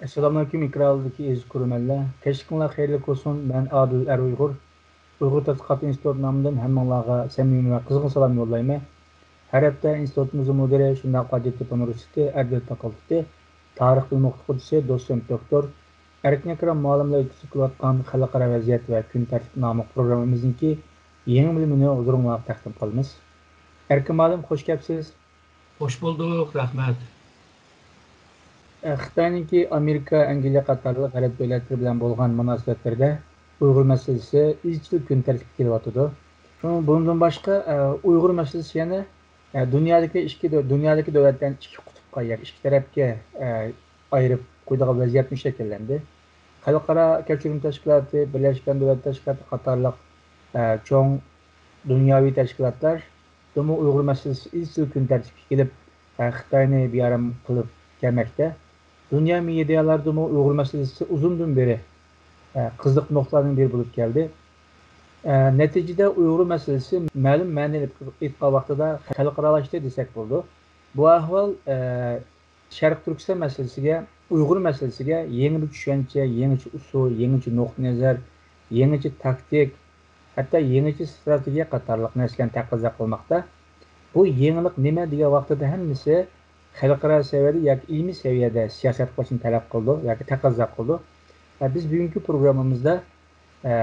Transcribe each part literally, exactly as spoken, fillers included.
ئەسسالامۇئەلەيكۇم، ئېكران ئالدىدىكى ئەزىز كۆرۈرمەنلەر. كەچلىكىڭلار خەيرلىك بولسۇن. مەن ئادىل ئەر ئۇيغۇر. ئۇيغۇر تەتقىقات ئىنستىتۇتى نامىدىن ھەممىڭلارغا سەمىمىي ۋە قىزغىن سالام يوللايمەن. ھەر ھەپتە ئىنستىتۇتىمىزنىڭ مۇدىرى، شۇنداقلا ھاجەتتېپە ئۇنىۋېرسىتېتى ئەدەبىيات فاكۇلتېتى تارىخ بۆلۈمى ئوقۇتقۇچىسى، دوتسېنت دوكتور ئەركىن ئەكرەم مۇئەللىملەر ئۆتكۈزۈپ كېلىۋاتقان خەلقئارا ۋەزىيەت ۋە كۈن تەرتىپ ناملىق پروگراممىمىزنىڭكى يېڭى بۆلۈمىنى ھۇزۇرۇڭلارغا تەقدىم قىلىمىز. ئەركىن مۇئەللىم، خوش كەپسىز. خوش بولدۇق، رەھمەت. ئە، خىتاينىڭكى ئامېرىكا، ئەنگلىيە قاتارلىق غەرب دۆلەتلىرى بىلەن بولغان مۇناسىۋەتلىرىدە ئۇيغۇر مەسىلىسى ئىزچىل كۈن تەرتىپكە كېلىۋاتىدۇ. شۇنىڭ، بۇنىڭدىن باشقا، ئە، ئۇيغۇر مەسىلىسى يەنە، ئە، دۇنيادىكى ئىككى دۆ-، دۇنيادىكى دۆلەتلەرنى ئىككى قۇتۇپقا، ياكى ئىككى تەرەپكە، ئە، ئايرىپ قويىدىغان ۋەزىيەتمۇ شەكىللەندى. خەلقئارا كەچۈرۈم تەشكىلاتى، بىرلەشكەن دۆلەت تەشكىلاتى قاتارلىق، ئە، چوڭ دۇنياۋى تەشكىلاتلار دىمۇ ئۇيغۇر مەسىلىسى ئىزچىل كۈن تەرتىپكە كېلىپ، ئە، خىتاينى بىئارام قىلىپ كەلمەكتە. دۇنيا مېدىيالاردىمۇ ئۇيغۇر مەسىلىسى ئۇزۇندىن بېرى، ئە، قىزىق نۇقتىلاردىن بىرى بولۇپ كەلدى. ئە، نەتىجىدە ئۇيغۇر مەسىلىسى مەلۇم مەنىنى ئېلىپ ئېيتقان ۋاقتىدا خەلقئارالاشتى دېسەك بولىدۇ. بۇ ئەھۋال، ئە، شەرقىي تۈركىستان مەسىلىسىگە، ئۇيغۇر مەسىلىسىگە يېڭى بىر چۈشەنچە، يېڭىچە ئۇسۇل، يېڭىچە نۇقتىئىنەزەر، يېڭىچە تاكتىك، ھەتتا يېڭىچە ئىستراتېگىيە قاتارلىق نەرسىلەرنى تەقەززا قىلماقتا. بۇ يېڭىلىق نېمە دېگەن ۋاقتىدا ھەممىسى خەلقئارا سەۋىيەدە ياكى ئىلمىي سەۋىيەدە سىياسەت قىلىشنى تەلەپ قىلىدۇ ياكى تەقەززا قىلىدۇ. ۋە بىز بۈگۈنكى پروگراممىمىزدا، ئە،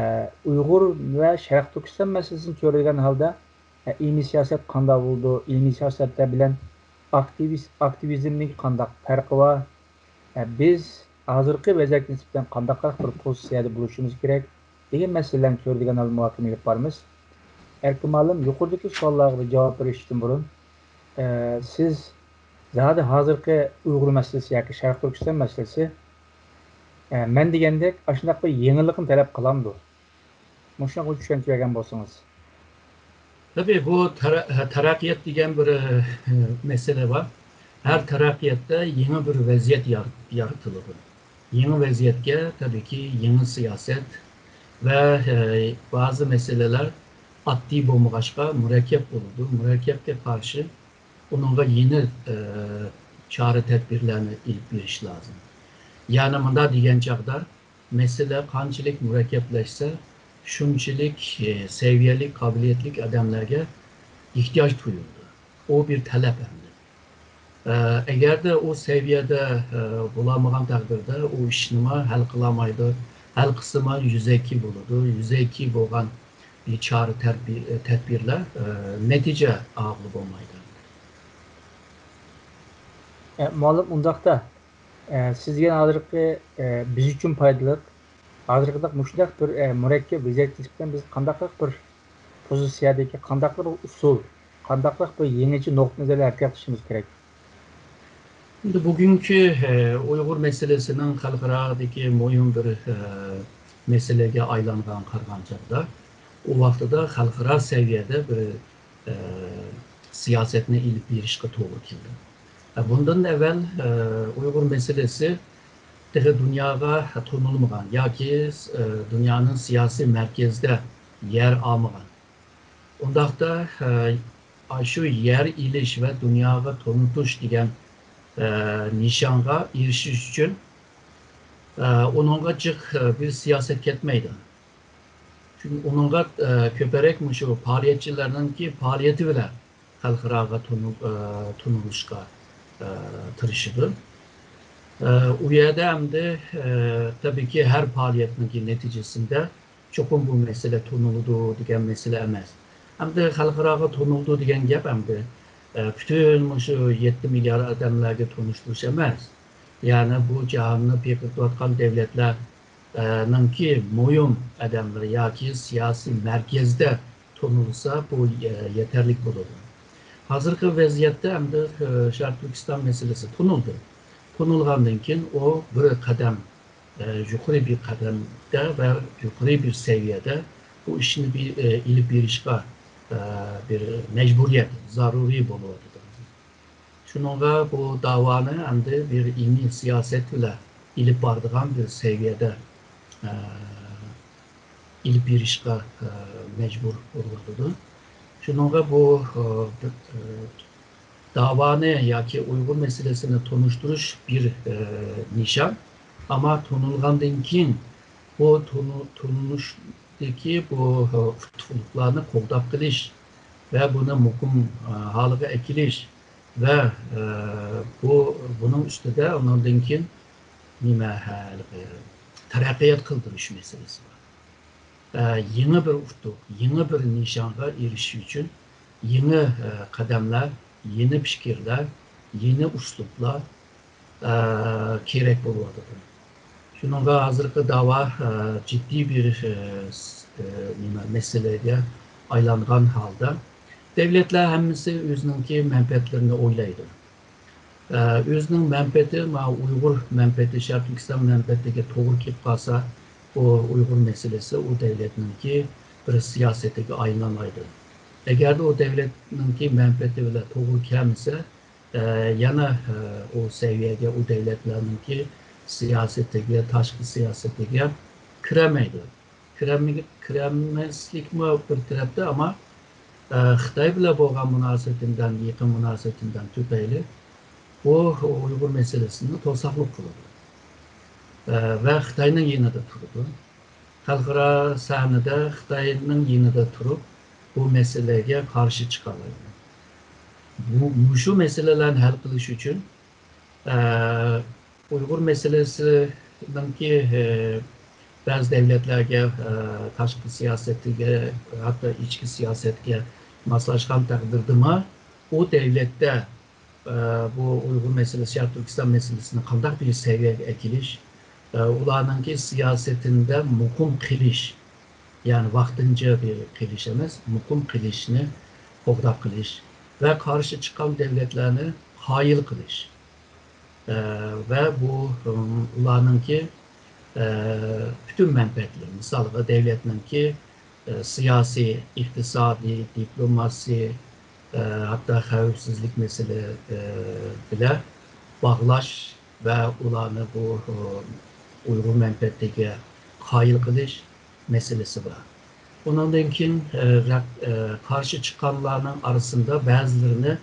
ئۇيغۇر ۋە شەرقىي تۈركىستان مەسىلىسىنى چۆرىدىغان ھالدا، ئە، ئىلمىي سىياسەت قانداق بولىدۇ؟ ئىلمىي سىياسەتلەر بىلەن ئاكتىۋىس-، ئاكتىۋىزمنىڭ قانداق پەرقى بار؟ ئە، بىز ھازىرقى ۋەزىيەتكە نىسبەتەن قانداقراق بىر پوزىتسىيەدە بولۇشىمىز كېرەك؟ دېگەن مەسىلىلەرنى كۆرىدىغان ھالدا مۇھاكىمە ئېلىپ بارىمىز. ئەركىن مۇئەللىم، يۇقىرىدىكى سوئاللارغا جاۋاب بېرىشتىن بۇرۇن، ئە، سىز زادى ھازىرقى ئۇيغۇر مەسىلىسى ياكى شەرقىي تۈركىستان مەسىلىسى، ئە، مەن دېگەندەك ئاشۇنداق بىر يېڭىلىقنى تەلەپ قىلامدۇ؟ مۇشۇنىڭغا چۈشەنچە بەرگەن بولسىڭىز. تەبىئىي، بۇ تەرە-، تەرەققىيات دېگەن بىر، ئە، مەسىلە بار. ھەر تەرەققىياتتا يېڭى بىر ۋەزىيەت يار-، يارىتىلىدۇ. يېڭى ۋەزىيەتكە، تەبىئىيكى، يېڭى سىياسەت ۋە، ئە، بەزى مەسىلىلەر ئاددىي بولمىغاچقا، مۇرەككەپ بولىدۇ. مۇرەككەپكە قارشى ئۇنىڭغا يېڭى، ئە، چارە-تەدبىرلەرنى ئېلىپ بېرىش لازىم. يەنى مۇنداق دېگەن چاغدا، مەسىلە قانچىلىك مۇرەككەپلەشسە، شۇنچىلىك، ئە، سەۋىيەلىك، قابىلىيەتلىك ئادەملەرگە ئېھتىياج تۇيۇلىدۇ. ئۇ بىر تەلەپ ئەمدى. ئە، ئەگەردە ئۇ سەۋىيەدە، ئە، بولالمىغان تەقدىردە، ئۇ ئىشنىمۇ ھەل قىلالمايدۇ. ھەل قىلسىمۇ يۈزەكى بولىدۇ. يۈزەكى بولغان چارە تەدبىر-، تەدبىرلەر، ئە، نەتىجە ئالغىلى بولمايدۇ. ئە، مۇئەللىم، ئۇنداقتا، ئە، سىز دېگەن ھازىرقى، ئە، بىز ئۈچۈن پايدىلىق، ھازىرقىدەك مۇشۇنداق بىر، ئە، مۇرەككەپ ۋەزىيەتكە نىسبەتەن بىز قانداقراق بىر پوزىتسىيەدىكى، قانداقراق بىر ئۇسۇل، قانداقراق بىر يېڭىچە نۇقتىئىنەزەر ھەرىكەت قىلىشىمىز كېرەك؟ ئەمدى بۈگۈنكى، ئە، ئۇيغۇر مەسىلىسىنىڭ خەلقئارادىكى مۇھىم بىر، ئە، مەسىلىگە ئايلانغان قارىغان چاغدا، ئۇ ۋاقتىدا خەلقئارا سەۋىيەدە بىر، ئە، سىياسەتنى ئېلىپ بېرىشقا توغرا كېلىدۇ. ئە، بۇندىن ئەۋۋەل، ئە، ئۇيغۇر مەسىلىسى تېخى دۇنياغا تونۇلمىغان ياكى، ئە، دۇنيانىڭ سىياسىي مەركىزىدە يەر ئالمىغان. ئۇنداقتا، ئە، ئاشۇ يەر ئېلىش ۋە دۇنياغا تونۇتۇش دېگەن، ئە، نىشانغا ئېرىشىش ئۈچۈن، ئە، ئۇنىڭغا جىق، ئە، بىر سىياسەت كەتمەيدۇ. چۈنكى ئۇنىڭغا، ئە، كۆپرەك مۇشۇ پائالىيەتچىلەرنىڭكى پائالىيىتى بىلەن خەلقئاراغا تونۇل-، ئە، تونۇلۇشقا، ئە، تىرىشىدۇ. ئە، ئۇ يەردە ئەمدى، ئە، تەبىئىيكى ھەر پائالىيەتنىڭكى نەتىجىسىندە چوقۇم بۇ مەسىلە تونۇلىدۇ دېگەن مەسىلە ئەمەس. ئەمدى خەلقئاراغا تونۇلىدۇ دېگەن گەپ ئەمدى، ئە، پۈتۈن مۇشۇ يەتتە مىليارد ئادەملەرگە تونۇشتۇرۇش ئەمەس. يەنى بۇ جاھاننى پىرقىرىتىۋاتقان دۆلەتلەر، ئە، نىڭكى مۇھىم ئادەملىرى ياكى سىياسىي مەركەزدە تونۇلسا، بۇ، ئە، يېتەرلىك بولىدۇ. ھازىرقى ۋەزىيەتتە ئەمدى، ئە، شەرقىي تۈركىستان مەسىلىسى تونۇلدى. تونۇلغاندىن كېيىن ئۇ بىر قەدەم، ئە، يۇقىرى بىر قەدەمدە ۋە يۇقىرى بىر سەۋىيەدە بۇ ئىشنى بىر، ئە، ئېلىپ بېرىشقا، ئە، بىر مەجبۇرىيەت، زەرۇرىي بولۇۋاتىدۇ. شۇنىڭغا بۇ داۋانى ئەمدى بىر ئىلمىي سىياسەت بىلەن ئېلىپ بارىدىغان بىر سەۋىيەدە، ئە، ئېلىپ بېرىشقا، ئە، مەجبۇر بولۇۋاتىدۇ. شۇنىڭغا بۇ، ئە، بىر، ئە، داۋانى ياكى ئۇيغۇر مەسىلىسىنى تونۇشتۇرۇش بىر، ئە، نىشان. ئەمما تونۇلغاندىن كېيىن بۇ تونۇ-، تونۇلۇشتىكى بۇ، ئە، ئۇتۇقلۇقلارنى قوغداپ قېلىش ۋە بۇنى مۇقىم، ئە، ھالغا ئەكېلىش ۋە، ئە، بۇ، بۇنىڭ ئۈستىدە ئۇنىڭدىن كېيىن نېمە، ھە، ھېلىقى تەرەققىيات قىلدۇرۇش مەسىلىسى بار. ئە، يېڭى بىر ئۇتۇق، يېڭى بىر نىشانغا ئېرىشىش ئۈچۈن يېڭى، ئە، قەدەملەر، يېڭى پىكىرلەر، يېڭى ئۇسلۇبلار، ئە، كېرەك بولۇۋاتىدۇ. شۇنىڭغا ھازىرقى داۋا، ئە، جىددىي بىر، ئە، س-، ئە، نېمە، مەسىلىگە ئايلانغان ھالدا، دەۋلەتلەر ھەممىسى ئۆزىنىڭكى مەنپەئەتلىرىنى ئويلايدۇ. ئە، ئۆزىنىڭ مەنپەئەتى، مانا ئۇيغۇر مەنپەئەتى، شەرقىي تۈركىستان مەنپەئەتىگە توغرا كېلىپ قالسا، بۇ ئۇيغۇر مەسىلىسى ئۇ دەۋلەتنىڭكى بىر سىياسىتىگە ئايلانمايدۇ. ئەگەردە ئۇ دەۋلەتنىڭكى مەنپەئەتى بىلەن توغرا كەلمىسە، ئە، يەنە، ئە، ئۇ سەۋىيەگە، ئۇ دەۋلەتلەرنىڭكى سىياسىتىگە، تاشقى سىياسىتىگە كىرەلمەيدۇ. كىرەلمىگە-، كىرەلمەسلىكمۇ بىر تەرەپتە، ئەمما، ئە، خىتاي بىلەن بولغان مۇناسىۋىتىمدىن، يېقىن مۇناسىۋىتىمدىن تۈپەيلى بۇ ئۇيغۇر مەسىلىسىنى توساقلىق قىلىدۇ. ئە، ۋە خىتاينىڭ يېنىدا تۇرىدۇ. خەلقئارا سەھنىدە خىتاينىڭ يېنىدا تۇرۇپ، بۇ مەسىلىگە قارشى چىقالايدۇ. بۇ، مۇشۇ مەسىلىلەرنى ھەل قىلىش ئۈچۈن، ئە، ئۇيغۇر مەسىلىسىنىڭكى، ئە، بەزى دەۋلەتلەرگە، ئە، تاشقى سىياسەتكە، ھەتتا ئىچكى سىياسەتكە ماسلاشقان تەقدىردىمۇ، ئۇ دەۋلەتتە، ئە، بۇ ئۇيغۇر مەسىلىسى، شەرقىي تۈركىستان مەسىلىسىنى قانداق بىر سەۋىيەگە ئەكېلىش، ئە، ئۇلارنىڭكى سىياسىتىدە مۇقىم قىلىش، يەنى ۋاقتىنچە بىر قىلىش ئەمەس، مۇقىم قىلىشنى قوغداپ قېلىش ۋە قارشى چىققان دەۋلەتلەرنى قايىل قىلىش. ئە، ۋە بۇ، ئىم، ئۇلارنىڭكى، ئە، پۈتۈن مەنپەئەتلىرى، مىسالغا، دەۋلەتنىڭكى، ئە، سىياسىي، ئىقتىسادىي، دىپلوماسىي، ئە، ھەتتا خەۋپسىزلىك مەسىلە، ئە، بىلەن باغلاش ۋە ئۇلارنى بۇ، ئۇ، ئۇيغۇر مەنپەئەتىگە قايىل قىلىش مەسىلىسى بار. ئۇنىڭدىن كېيىن، ئە، رەق-، ئە، قارشى چىققانلارنىڭ ئارىسىدا بەزىلىرىنى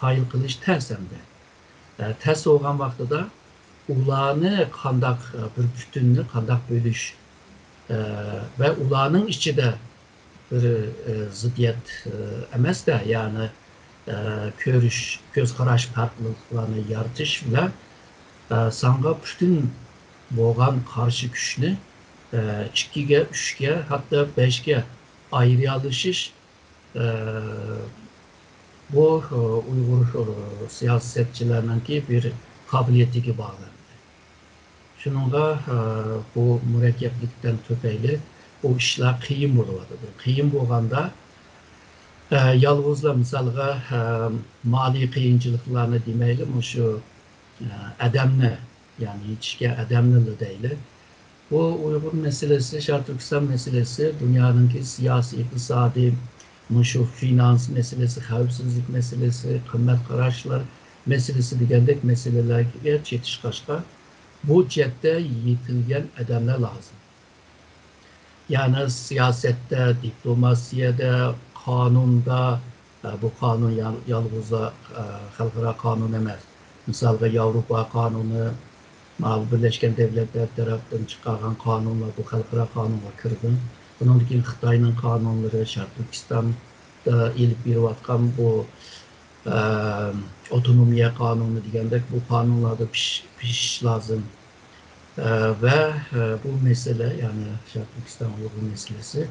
قايىل قىلىش تەس ئەمدى. ئە، تەس بولغان ۋاقتىدا ئۇلارنى قانداق، ئە، بىر پۈتۈننى قانداق بۆلۈش، ئە، ۋە ئۇلارنىڭ ئىچىدە بىر، ئە، زىددىيەت، ئە، ئەمەس-دە، يەنى، ئە، كۆرۈش، كۆز قاراش پەرقلىقلىرىنى يارىتىش بىلەن، ئە، سانغا پۈتۈن بولغان قارشى كۈچنى، ئە، ئىككىگە، ئۈچكە، ھەتتا بەشكە ئايرىيالىشىش، ئە، بۇ، ئە، ئۇيغۇر، ئە، سىياسەتچىلەرنىڭكى بىر قابىلىيىتىگە باغلىنىدۇ. شۇنىڭغا، ئە، بۇ مۇرەككەپلىكتىن تۈپەيلى بۇ ئىشلار قىيىن بولۇۋاتىدۇ. قىيىن بولغاندا، ئە، يالغۇزلا مىسالغا، ئە، مالىي قىيىنچىلىقلارنى دېمەيلى، مۇشۇ، ئە، ئادەمنى، يەنى يېتىشكەن ئادەمنىلا دەيلى. بۇ ئۇيغۇر مەسىلىسى، شەرقىي تۈركىستان مەسىلىسى دۇنيانىڭكى سىياسىي، ئىقتىسادىي، مۇشۇ فىنانس مەسىلىسى، خەۋپسىزلىك مەسىلىسى، قىممەت قاراشلار مەسىلىسى دېگەندەك مەسىلىلەرگە چېتىشقاچقا، بۇ جەھەتتە يېتىلگەن ئادەملەر لازىم. يەنى سىياسەتتە، دىپلوماتىيەدە، قانۇندا، ئە، بۇ قانۇن يال-، يالغۇزلا، ئە، خەلقئارا قانۇن ئەمەس. مىسالغا، ياۋروپا قانۇنى، ماۋۇ بىرلەشكەن دەۋلەتلەر تەرەپتىن چىقارغان قانۇنلار بۇ خەلقئارا قانۇنغا كىرىدۇ. بۇنىڭدىن كېيىن خىتاينىڭ قانۇنلىرى، شەرقىي تۈركىستاندا ئېلىپ بېرىۋاتقان بۇ، ئە، ئاپتونومىيە قانۇنى دېگەندەك بۇ قانۇنلاردا پىش-، پىشىش لازىم. ئە، ۋە، ئە، بۇ مەسىلە، يەنى شەرقىي تۈركىستان ئۇيغۇر مەسىلىسى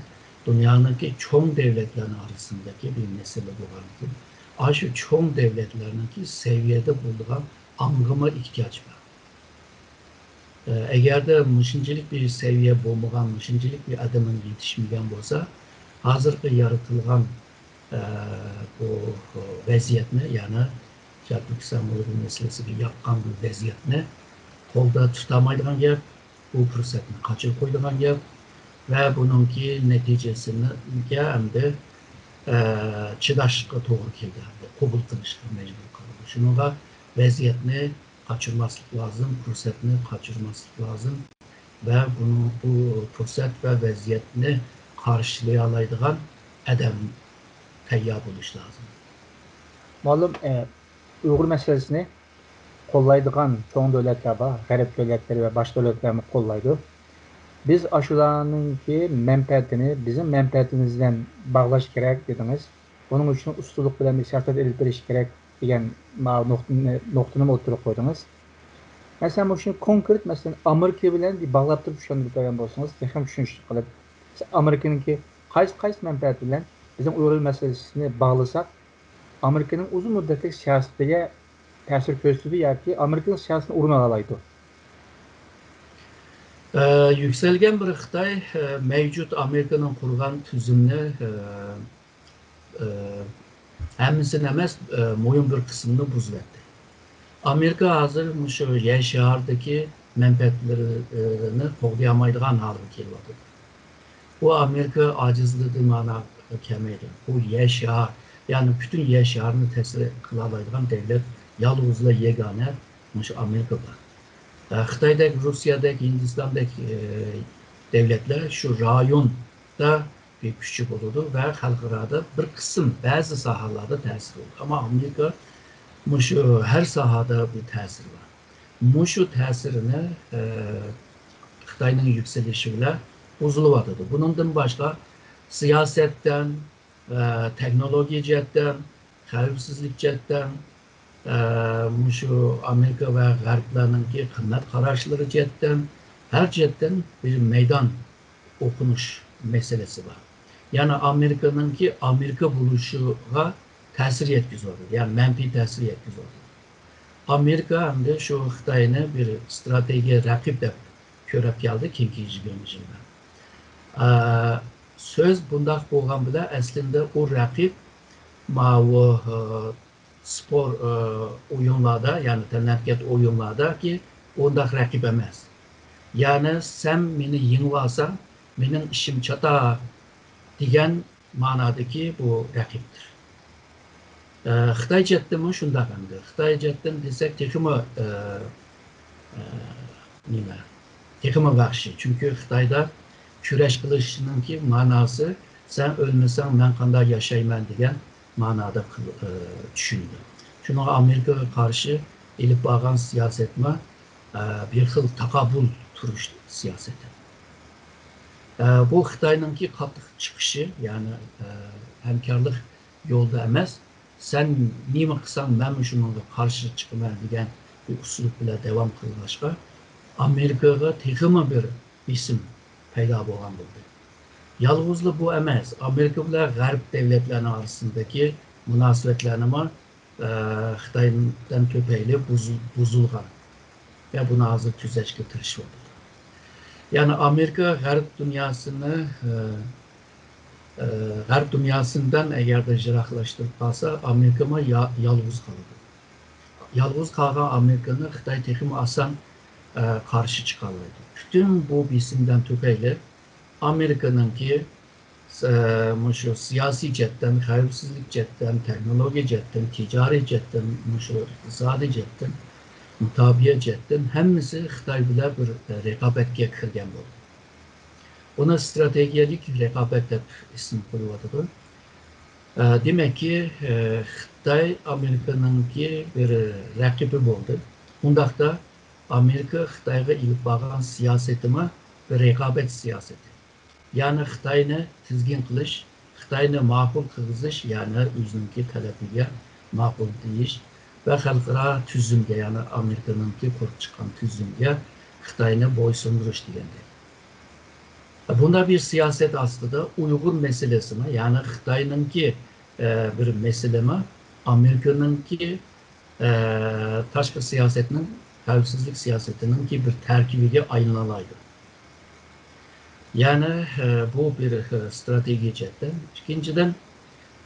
دۇنيانىڭكى چوڭ دەۋلەتلەرنىڭ ئارىسىندىكى بىر مەسىلە بولغاندىكىن، ئاشۇ چوڭ دەۋلەتلەرنىڭكى سەۋىيەدە بولىدىغان ئاڭغىمۇ ئېھتىياج بار. ئە، ئەگەردە مۇشۇنچىلىك بىر سەۋىيە بولمىغان، مۇشۇنچىلىك بىر ئادەمنىڭ يېتىشمىگەن بولسا، ھازىرقى يارىتىلغان، ئە، بۇ ۋەزىيەتنى، يەنى شەرقىي تۈركىستان ئۇيغۇر مەسىلىسىگە ياققان بۇ ۋەزىيەتنى قولدا تۇتالمايدىغان گەپ، بۇ پۇرسەتنى قاچۇرۇپ قويىدىغان گەپ ۋە بۇنىڭكى نەتىجىسىگە ئەمدى، ئە، چىداشقا توغرا كېلىدۇ، قوبۇل قىلىشقا مەجبۇر قىلىدۇ. شۇنىڭغا ۋەزىيەتنى قاچۇرماسلىق لازىم، پۇرسەتنى قاچۇرماسلىق لازىم ۋە بۇنىڭ، بۇ پۇرسەت ۋە ۋەزىيەتنى قارشىلىيالايدىغان ئادەم تەييار بولۇش لازىم. مۇئەللىم، ئە، ئۇيغۇر مەسىلىسىنى، قوللايدىغان چوڭ دۆلەتلەر بار، غەرب دۆلەتلىرى ۋە باشقا دۆلەتلەرمۇ قوللايدۇ. بىز ئاشۇلارنىڭكى مەنپەئەتىنى بىزنىڭ مەنپەئەتىمىز بىلەن باغلاش كېرەك دېدىڭىز. ئۇنىڭ ئۈچۈن ئۇستىلىق بىلەن بىر سىياسەت ئېلىپ بېرىش كېرەك دېگەن ما-، نۇقتىنى، نۇقتىنىمۇ ئوتتۇرىغا قويدىڭىز. مەسىلەن، مۇشۇنى كونكرېت، مەسىلەن، ئامېرىكا بىلەن بىر باغلاپ تۇرۇپ چۈشەندۈرۈپ بەرگەن بولسىڭىز، تېخىمۇ چۈشىنىشلىك قىلىپ، ئامېرىكىنىڭكى قايسى، قايسى مەنپەئەتى بىلەن بىزنىڭ ئۇيغۇر مەسىلىسىنى باغلىساق، ئامېرىكىنىڭ ئۇزۇن مۇددەتلىك سىياسىتىگە تەسىر كۆرسىتىدۇ ياكى ئامېرىكىنىڭ سىياسىتىنى ئورۇن ئالالايدۇ؟ ئە، يۈكسەلگەن بىر خىتاي، ئە، مەۋجۇت ئامېرىكىنىڭ قۇرغان تۈزۈمنى، ئە، ئە، ھەممىسىنى ئەمەس، ئە، مۇھىم بىر قىسمىنى بۇزۇۋەتتى. ئامېرىكا ھازىر مۇشۇ يەر شارىدىكى مەنپەئەتلىرىنى قوغدىيالمايدىغان ھالغا كېلىۋاتىدۇ. بۇ ئامېرىكا ئاجىزلىقىدىن مانا كەلمەيدۇ. بۇ يەر شارى، يەنى پۈتۈن يەر شارىنى تەسىر قىلالايدىغان دۆلەت يالغۇزلا يېگانە مۇشۇ ئامېرىكا بار. ئە، خىتايدەك، روسىيەدەك، ھىندىستاندەك، ئە، دۆلەتلەر شۇ رايوندا بىر كۈچى بولىدۇ ۋە خەلقئارادا بىر قىسىم، بەزى ساھەلەردە تەسىرى بولىدۇ. ئەمما ئامېرىكا مۇشۇ ھەر ساھەدە بىر تەسىرى بار. مۇشۇ تەسىرىنى، ئە، خىتاينىڭ يۈكسىلىشى بىلەن بۇزۇلۇۋاتىدۇ. بۇنىڭدىن باشقا سىياسەتتىن، ئە، تېخنولوگىيە جەھەتتىن، خەۋپسىزلىك جەھەتتىن، ئە، مۇشۇ ئامېرىكا ۋە غەربلەرنىڭكى قىممەت قاراشلىرى جەھەتتىن، ھەر جەھەتتىن بىر مەيدان ئوقۇنۇش مەسىلىسى بار. يەنى ئامېرىكىنىڭكى ئامېرىكا بولۇشىغا تەسىر يەتكۈزۈۋاتىدۇ، يەنى مەنپىي تەسىر يەتكۈزۈۋاتىدۇ. ئامېرىكا ئەمدى شۇ خىتاينى بىر ئىستراتېگىيە رەقىب دەپ كۆرۈپ كەلدى كېيىنكى يىگىرمە يىلدا. ئە، سۆز بۇنداق بولغان بىلەن، ئەسلىندە ئۇ رەقىب ماۋۇ، ئە، سپور، ئە، ئويۇنلاردا، يەنى تەنھەرىكەت ئويۇنلاردىكى ئۇنداق رەقىب ئەمەس. يەنى سەن مېنى يېڭىۋالساڭ، مېنىڭ ئىشىم چاتار دېگەن مانادىكى بۇ رەقىبتۇر. ئە، خىتاي جەھەتتىنمۇ شۇنداق ئەمدى. خىتاي جەھەتتىن دېسەك تېخىمۇ، ئە، ئە، نېمە، تېخىمۇ ۋەھشىي. چۈنكى خىتايدا كۈرەش قىلىشنىڭكى ماناسى، سەن ئۆلمىسەڭ مەن قانداق ياشايمەن دېگەن مانادا قىل-، ئە، چۈشىنىدۇ. شۇنىڭغا ئامېرىكىغا قارشى ئېلىپ بارغان سىياسەتمۇ، ئە، بىر خىل تاقابىل تۇرۇش سىياسىتى. ئە، بۇ خىتاينىڭكى قاتتىق چىقىشى، يەنى، ئە، ھەمكارلىق يولىدا ئەمەس، سەن نېمە قىلساڭ مەنمۇ شۇنىڭغا قارشى چىقىمەن دېگەن بىر ئۇسلۇب بىلەن داۋام قىلغاچقا، ئامېرىكىغا تېخىمۇ بىر بېسىم پەيدا بولغان بولدى. يالغۇزلا بۇ ئەمەس، ئامېرىكا بىلەن غەرب دۆلەتلەرنىڭ ئارىسىدىكى مۇناسىۋەتلەرنىمۇ، ئە، خىتايدىن تۈپەيلى بۇزۇ-، بۇزۇلغان. ۋە بۇنى ھازىر تۈزەشكە تىرىشىۋاتىدۇ. يەنى ئامېرىكا غەرب دۇنياسىنى، ئە، ئە، غەرب دۇنياسىدىن ئەگەردە يىراقلاشتۇرۇپ قالسا، ئامېرىكىمۇ يا-، يالغۇز قالىدۇ. يالغۇز قالغان ئامېرىكىنى خىتاي تېخىمۇ ئاسان، ئە، قارشى چىقالايدۇ. پۈتۈن بۇ بېسىمدىن تۈپەيلى ئامېرىكىنىڭكى، ئە، مۇشۇ سىياسىي جەھەتتىن، خەۋپسىزلىك جەھەتتىن، تېخنولوگىيە جەھەتتىن، تىجارىي جەھەتتىن، مۇشۇ ئىقتىسادىي جەھەتتىن، مۇداپىئە جەھەتتىن ھەممىسى خىتاي بىلەن بىر، ئە، رىقابەتكە كىرگەن بولدى. ئۇنى ئىستراتېگىيەلىك رىقابەت دەپ ئىسىم قويۇۋاتىدۇ. ئە، دېمەككى، ئە، خىتاي ئامېرىكىنىڭكى بىر رەقىبى بولدى. ئۇنداقتا ئامېرىكا خىتايغا ئېلىپ بارغان سىياسىتىمۇ بىر رىقابەت سىياسىتى. يەنى خىتاينى تىزگىن قىلىش، خىتاينى ماقۇل قىلغۇزۇش، يەنى ئۆزىنىڭكى تەلىپىگە ماقۇل دېيىش ۋە خەلقئارا تۈزۈمگە، يەنى ئامېرىكىنىڭكى قۇرۇپ چىققان تۈزۈمگە خىتاينى بويسۇندۇرۇش دېگەندەك. بۇنداق بىر سىياسەت ئاستىدا ئۇيغۇر مەسىلىسىمۇ، يەنى خىتاينىڭكى، ئە، بىر مەسىلىمۇ، ئامېرىكىنىڭكى، ئە، تاشقى سىياسەتنىڭ، خەۋپسىزلىك سىياسىتىنىڭكى بىر تەركىبىگە ئايلىنالايدۇ. يەنى، ئە، بۇ بىر، ئە، ئىستراتېگىيە جەھەتتىن. ئىككىنچىدىن،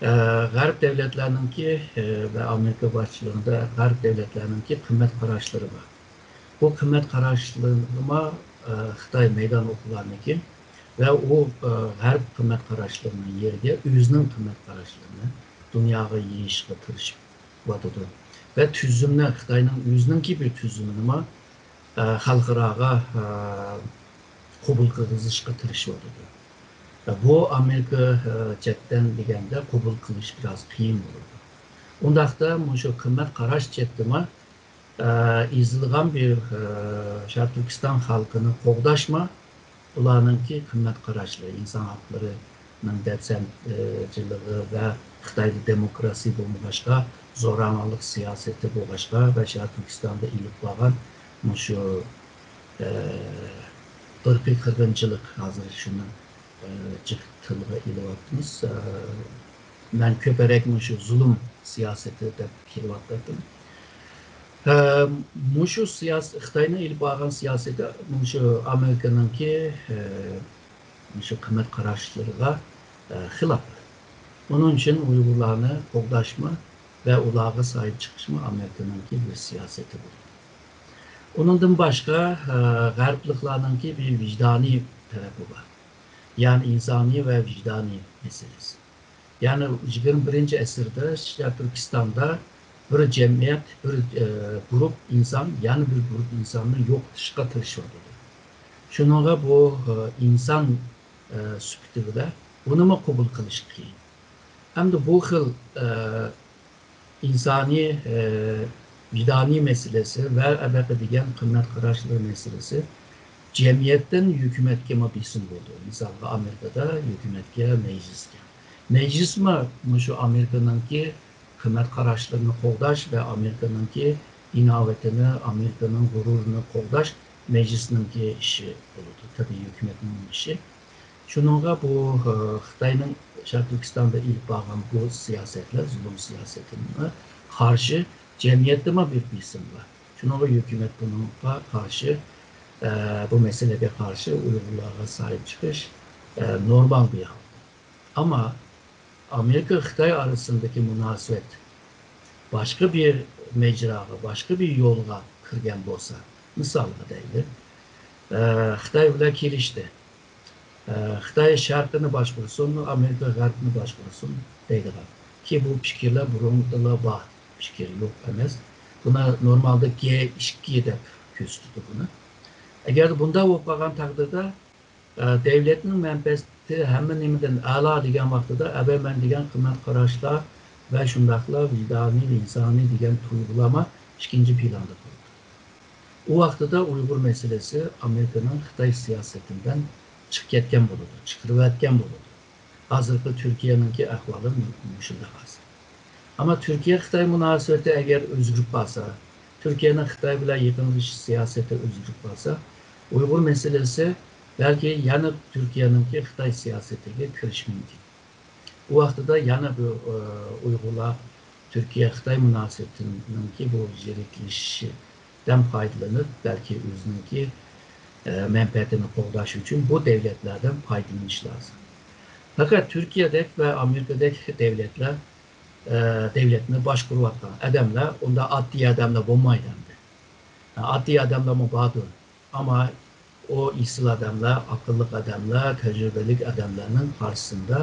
ئە، غەرب دۆلەتلەرنىڭكى، ئە، ۋە ئامېرىكا باشچىلىقىدا غەرب دۆلەتلەرنىڭكى قىممەت قاراشلىرى بار. بۇ قىممەت قاراشلىرىغىمۇ، ئە، خىتاي مەيدان ئوقۇغاندىكىن ۋە ئۇ، ئە، غەرب قىممەت قاراشلىرىنىڭ يېرىگە ئۆزىنىڭ قىممەت قاراشلىرىنى دۇنياغا يېيىشقا تىرىشىۋاتىدۇ. ۋە تۈزۈمنى، خىتاينىڭ ئۆزىنىڭكى بىر تۈزۈمىنىمۇ، ئە، خەلقئاراغا، ئە، قوبۇل قىلغۇزۇشقا تىرىشىۋاتىدۇ. ئە، بۇ ئامېرىكا، ئە، جەھەتتىن دېگەندە قوبۇل قىلىش بىراز قىيىن بولىدۇ. ئۇنداقتا مۇشۇ قىممەت قاراش جەھەتتىمۇ ئېزىلغان بىر، ئە، شەرقىي تۈركىستان خەلقىنى قوغداشمۇ، ئۇلارنىڭكى قىممەت قاراشلىرى، ئىنسان ھەقلىرىنىڭ دەپسەندىچىلىكى ۋە خىتايدا دېموكراتىيە بولمىغاچقا، زوراۋانلىق سىياسىتى بولغاچقا ۋە شەرقىي تۈركىستاندا ئېلىپ بارغان مۇشۇ، ئە، ئىرقىي قىرغىنچىلىق ھازىر شۇنى، ئە، جىق تىلغا ئېلىۋاتىمىز. ئە، مەن كۆپرەك مۇشۇ زۇلۇم سىياسىتى دەپ كېلىۋاتاتتىم. ئە، مۇشۇ سىياس-، خىتاينىڭ ئېلىپ بارغان سىياسىتى مۇشۇ ئامېرىكىنىڭكى، ئە، مۇشۇ قىممەت قاراشلىرىغا، ئە، خىلاپ. ئۇنىڭ ئۈچۈن ئۇيغۇرلارنى قوغداشمۇ ۋە ئۇلارغا ساھىب چىقىشمۇ ئامېرىكىنىڭكى بىر سىياسىتى بولىدۇ. ئۇنىڭدىن باشقا، ئە، غەربلىكلارنىڭكى بىر ۋىجدانىي تەرىپى بار. يەنى ئىنسانىي ۋە ۋىجدانىي مەسىلىسى. يەنى يىگىرمە بىرىنچى ئەسىردە شەرقىي تۈركىستاندا بىر جەمئىيەت، بىر، ئە، گۇرۇپ ئىنسان يەنە بىر گۇرۇپ ئىنساننى يوقىتىشقا تىرىشىۋاتىدۇ. شۇنىڭغا بۇ، ئە، ئىنسان، ئە، سۈپىتى بىلەن بۇنىمۇ قوبۇل قىلىش قىيىن. ھەمدە بۇ خىل، ئە، ئىنسانىي، ئە، ۋىجدانىي مەسىلىسى ۋە ئەبەقە دېگەن قىممەت قاراشلىرى مەسىلىسى جەمئىيەتتىن ھۆكۈمەتكىمۇ بېسىم بولىدۇ. مىسالغا، ئامېرىكىدا ھۆكۈمەتكە، مەجلىسكە. مەجلىسمۇ مۇشۇ ئامېرىكىنىڭكى قىممەت قاراشلىرىنى قوغداش ۋە ئامېرىكىنىڭكى ئىناۋىتىنى، ئامېرىكىنىڭ غۇرۇرىنى قوغداش مەجلىسنىڭكى ئىشى بولىدۇ، تەبىئىي ھۆكۈمەتنىڭ ئىشى. شۇنىڭغا بۇ، ئە، خىتاينىڭ شەرقىي تۈركىستاندا ئېلىپ بارغان بۇ سىياسەتلەر، زۇلۇم سىياسىتىگە قارشى جەمئىيەتتىمۇ بىر بېسىم بار. شۇنىڭغا ھۆكۈمەت بۇنىڭغا قارشى، ئە، بۇ مەسىلىگە قارشى ئۇيغۇرلارغا ساھىب چىقىش، ئە، نورمال بىر ھال. ئەمما ئامېرىكا خىتاي ئارىسىندىكى مۇناسىۋەت باشقا بىر مەجراغا، باشقا بىر يولغا كىرگەن بولسا، مىسالغا دەيلى، ئە، خىتاي بىلەن كېلىشتى. ئە، خىتاي شەرقىنى باشقۇرسۇن، ئامېرىكا غەربنى باشقۇرسۇن دەيدىغان. كى بۇ پىكىرلەر بۇرۇندىلا بار پىكىر، يوق ئەمەس. بۇنى نورمالدا گې ئىككى دەپ كۆرسىتىدۇ بۇنى. ئەگەر بۇنداق بولۇپ قالغان تەقدىردە، ئە، دەۋلەتنىڭ مەنپەئەتى ھەممە نېمىدىن ئەلا دېگەن ۋاقتىدا، ئەبە مەن دېگەن قىممەت قاراشلار ۋە شۇنداقلا ۋىجدانىي، ئىنسانىي دېگەن تۇيغۇلارمۇ ئىككىنچى پىلاندا تۇرىدۇ. ئۇ ۋاقتىدا ئۇيغۇر مەسىلىسى ئامېرىكىنىڭ خىتاي سىياسىتىدىن چىقىپ كەتكەن بولىدۇ، چىقىرىۋەتكەن بولىدۇ. ھازىرقى تۈركىيەنىڭكى ئەھۋالى مۇ-، مۇشۇنداق ھازىر. ئەمما تۈركىيە-خىتاي مۇناسىۋىتى ئەگەر ئۆزگىرىپ قالسا، تۈركىيەنىڭ خىتاي بىلەن يېقىنلىشىش سىياسىتى ئۆزگىرىپ قالسا، ئۇيغۇر مەسىلىسى بەلكى يەنە تۈركىيەنىڭكى خىتاي سىياسىتىگە كىرىشى مۇمكىن. ئۇ ۋاقتىدا يەنە بۇ، ئۇيغۇرلار تۈركىيە-خىتاي مۇناسىۋىتىنىڭكى بۇ يىرىكلىشىشىدىن پايدىلىنىپ، بەلكى ئۆزىنىڭكى، ئە، مەنپەئەتىنى قوغداش ئۈچۈن بۇ دەۋلەتلەردىن پايدىلىنىش لازىم. پەقەت تۈركىيەدەك ۋە ئامېرىكىدەك دەۋلەتلەر، ئە، دەۋلەتنى باشقۇرۇۋاتقان ئادەملەر ئۇنداق ئاددىي ئادەملەر بولمايدۇ ئەمدى. ئاددىي ئادەملەرمۇ باردۇر. ئەمما ئۇ ئېسىل ئادەملەر، ئەقىللىق ئادەملەر، تەجرىبىلىك ئادەملەرنىڭ قارشىسىندا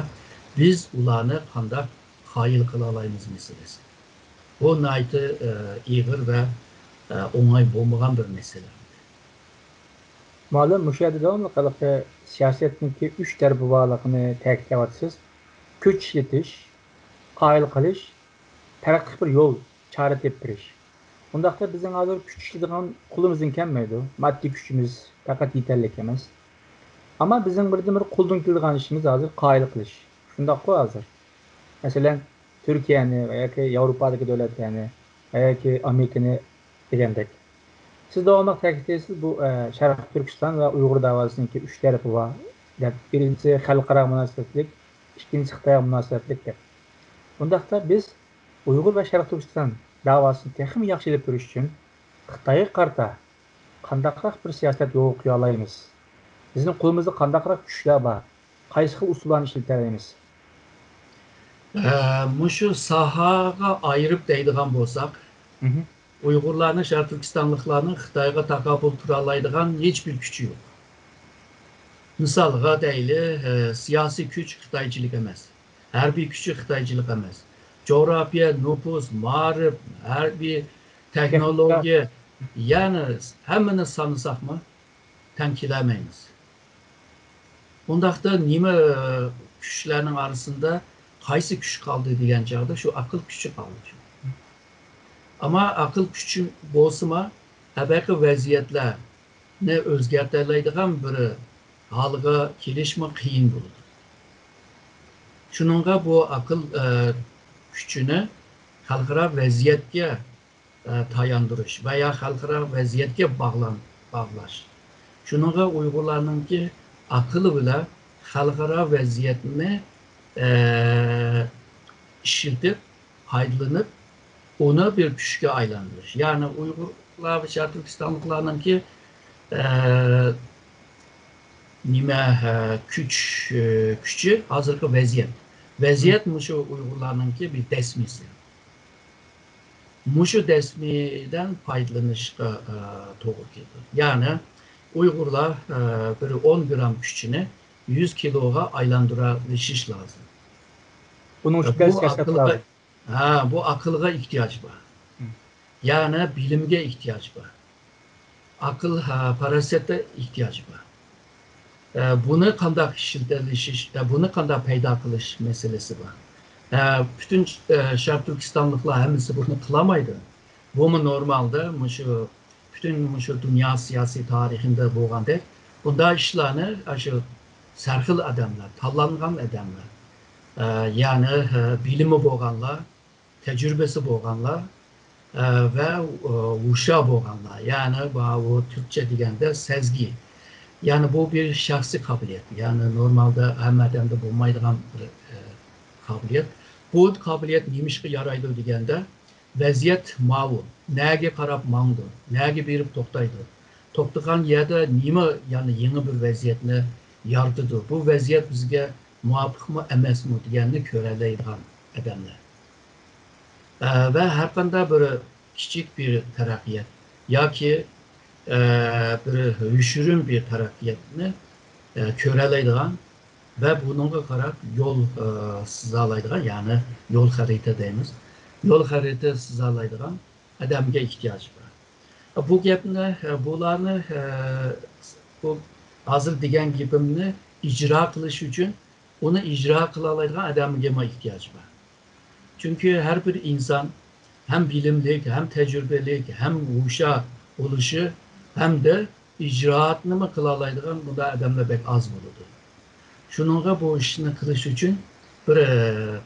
بىز ئۇلارنى قانداق قايىل قىلالايمىز مەسىلىسى. بۇ ناھايىتى، ئە، ئېغىر ۋە، ئە، ئوڭاي بولمىغان بىر مەسىلە. مۇئەللىم، مۇشۇ يەردە داۋاملىق ھېلىقى سىياسەتنىڭكى ئۈچ تەرىپى بارلىقىنى تەكىتلەۋاتىسىز. كۈچ ئىشلىتىش، قايىل قىلىش، پەرقلىق بىر يول، چارە تېپىپ بېرىش. ئۇنداقتا بىزنىڭ ھازىر كۈچ ئىشلىتىدىغان قولىمىزدىن كەلمەيدۇ. ماددىي كۈچىمىز پەقەت يېتەرلىك ئەمەس. ئەمما بىزنىڭ بىردىنبىر قولدىن كېلىدىغان ئىشىمىز ھازىر قايىل قىلىش. شۇنداققۇ ھازىر؟ مەسىلەن، تۈركىيەنى ۋە ياكى ياۋروپادىكى دۆلەتلەرنى ۋە ياكى ئامېرىكىنى دېگەندەك. سىز داۋاملىق تەكىتلەيسىز، بۇ، ئە، شەرقىي تۈركىستان ۋە ئۇيغۇر دەۋاسىنىڭكى ئۈچ تەرىپى بار دەپ. بىرىنچىسى خەلقئارا مۇناسىۋەتلىك، ئىككىنچىسى خىتايغا مۇناسىۋەتلىك دەپ. بۇنداقتا بىز ئۇيغۇر ۋە شەرقىي تۈركىستان دەۋاسىنى تېخىمۇ ياخشى ئېلىپ بېرىش ئۈچۈن خىتايغا قارىتا قانداقراق بىر سىياسەت يولغا قويالايمىز؟ بىزنىڭ قولىمىزدا قانداقراق كۈچلەر بار؟ قايسى خىل ئۇسۇللارنى ئىشلىتەلەيمىز؟ ئە، مۇشۇ ساھەگە ئايرىپ دەيدىغان بولساق، مھم. ئۇيغۇرلارنى، شەرقىي تۈركىستانلىقلارنى خىتايغا تاقابىل تۇرالايدىغان ھېچبىر كۈچى يوق. مىسالغا دەيلى، ئە، سىياسىي كۈچ خىتايچىلىك ئەمەس، ھەربىي كۈچى خىتايچىلىك ئەمەس. جۇغراپىيە، نوپۇس، مائارىپ، ھەربىي تېخنولوگىيە، يەنى ھەممىنى سانىساقمۇ، تەڭ كېلەلمەيمىز. ئۇنداقتا نېمە كۈچلەرنىڭ ئارىسىندا قايسى كۈچ قالدى دېگەن چاغدا شۇ ئەقىل كۈچى قالدى. ئەمما ئەقىل كۈچى بولسىمۇ، ھەقىقىي ۋەزىيەتلەرنى ئۆزگەرتەلەيدىغان بىر ھالغا كېلىشمۇ قىيىن بولىدۇ. شۇنىڭغا بۇ ئەقىل، ئە، كۈچىنى خەلقئارا ۋەزىيەتكە، ئە، تاياندۇرۇش ۋە يا خەلقئارا ۋەزىيەتكە باغلان-، باغلاش. شۇنىڭغا ئۇيغۇرلارنىڭكى ئەقلى بىلەن خەلقئارا ۋەزىيەتنى، ئە، ئىشلىتىپ، پايدىلىنىپ، ئۇنى بىر كۈچكە ئايلاندۇرۇش. يەنى ئۇيغۇرلار ۋە شەرقىي تۈركىستانلىقلارنىڭكى، ئە، نېمە، ئە، كۈچ، ئە، كۈچى ھازىرقى ۋەزىيەت. ۋەزىيەت مۇشۇ ئۇيغۇرلارنىڭكى بىر دەسمىسى. مۇشۇ دەسمىدىن پايدىلىنىشقا، ئە، توغرا كېلىدۇ. يەنى ئۇيغۇرلار، ئە، بىر ئون گرام كۈچىنى يۈز كىلوغا ئايلاندۇرالىشىش لازىم. بۇنىڭ ئۈچۈن بۇ كەسكەشلەپ ئەقىلگە، لازىم. ھە، بۇ ئەقىلگە ئېھتىياج بار. مم. يەنى بىلىمگە ئېھتىياج بار. ئەقىل، ھە، پاراسەتكە ئېھتىياج بار. ئە، بۇنى قانداق ئىشلىتەلىشىش، ئە، بۇنى قانداق پەيدا قىلىش مەسىلىسى بار. ئە، پۈتۈن، ئە، شەرقىي تۈركىستانلىقلار ھەممىسى بۇنى قىلالمايدۇ. بۇمۇ نورمالدا مۇشۇ پۈتۈن مۇشۇ دۇنيا سىياسىي تارىخىندا بولغاندەك، بۇنداق ئىشلارنى ئاشۇ سەرخىل ئادەملەر، تاللانغان ئادەملەر، ئە، يەنى، ئە، بىلىمى بولغانلار، تەجرىبىسى بولغانلار، ئە، ۋە، ئە، ھوشيار بولغانلار، يەنى بۇ تۈركچە دېگەندە سەزگى. يەنى بۇ بىر شەخسىي قابىلىيەت، يەنى نورمالدا ھەممە ئادەمدە بولمايدىغان بىر، ئە، قابىلىيەت. بۇ قابىلىيەت نېمىشقا يارايدۇ دېگەندە، ۋەزىيەت ماۋۇ، نەگە قاراپ ماڭىدۇ، نەگە بېرىپ توختايدۇ، توختىغان يەردە نېمە، يەنى يېڭى بىر ۋەزىيەتنى يارىتىدۇ، بۇ ۋەزىيەت بىزگە مۇۋاپىقمۇ ئەمەسمۇ دېگەننى كۆرەلەيدىغان ئادەملەر. ئە، ۋە ھەرقانداق بىر كىچىك بىر تەرەققىيات ياكى، ئە، بىر يوشۇرۇن بىر تەرەققىياتنى، ئە، كۆرەلەيدىغان ۋە بۇنىڭغا قاراپ يول، ئە، سىزالايدىغان، يەنى يول خەرىتە دەيمىز. يول خەرىتە سىزالايدىغان ئادەمگە ئېھتىياج بار. بۇ گەپنى، ئە، بۇلارنى، ئە، بۇ ھازىر دېگەن گېپىمنى ئىجرا قىلىش ئۈچۈن ئۇنى ئىجرا قىلالايدىغان ئادەمگىمۇ ئېھتىياج بار. چۈنكى ھەر بىر ئىنسان ھەم بىلىملىك، ھەم تەجرىبىلىك، ھەم ھوشيار بولۇشى ھەمدە ئىجرائاتنىمۇ قىلالايدىغان بۇنداق ئادەملەر بەك ئاز بولىدۇ. شۇنىڭغا بۇ ئىشنى قىلىش ئۈچۈن بىر، ئە،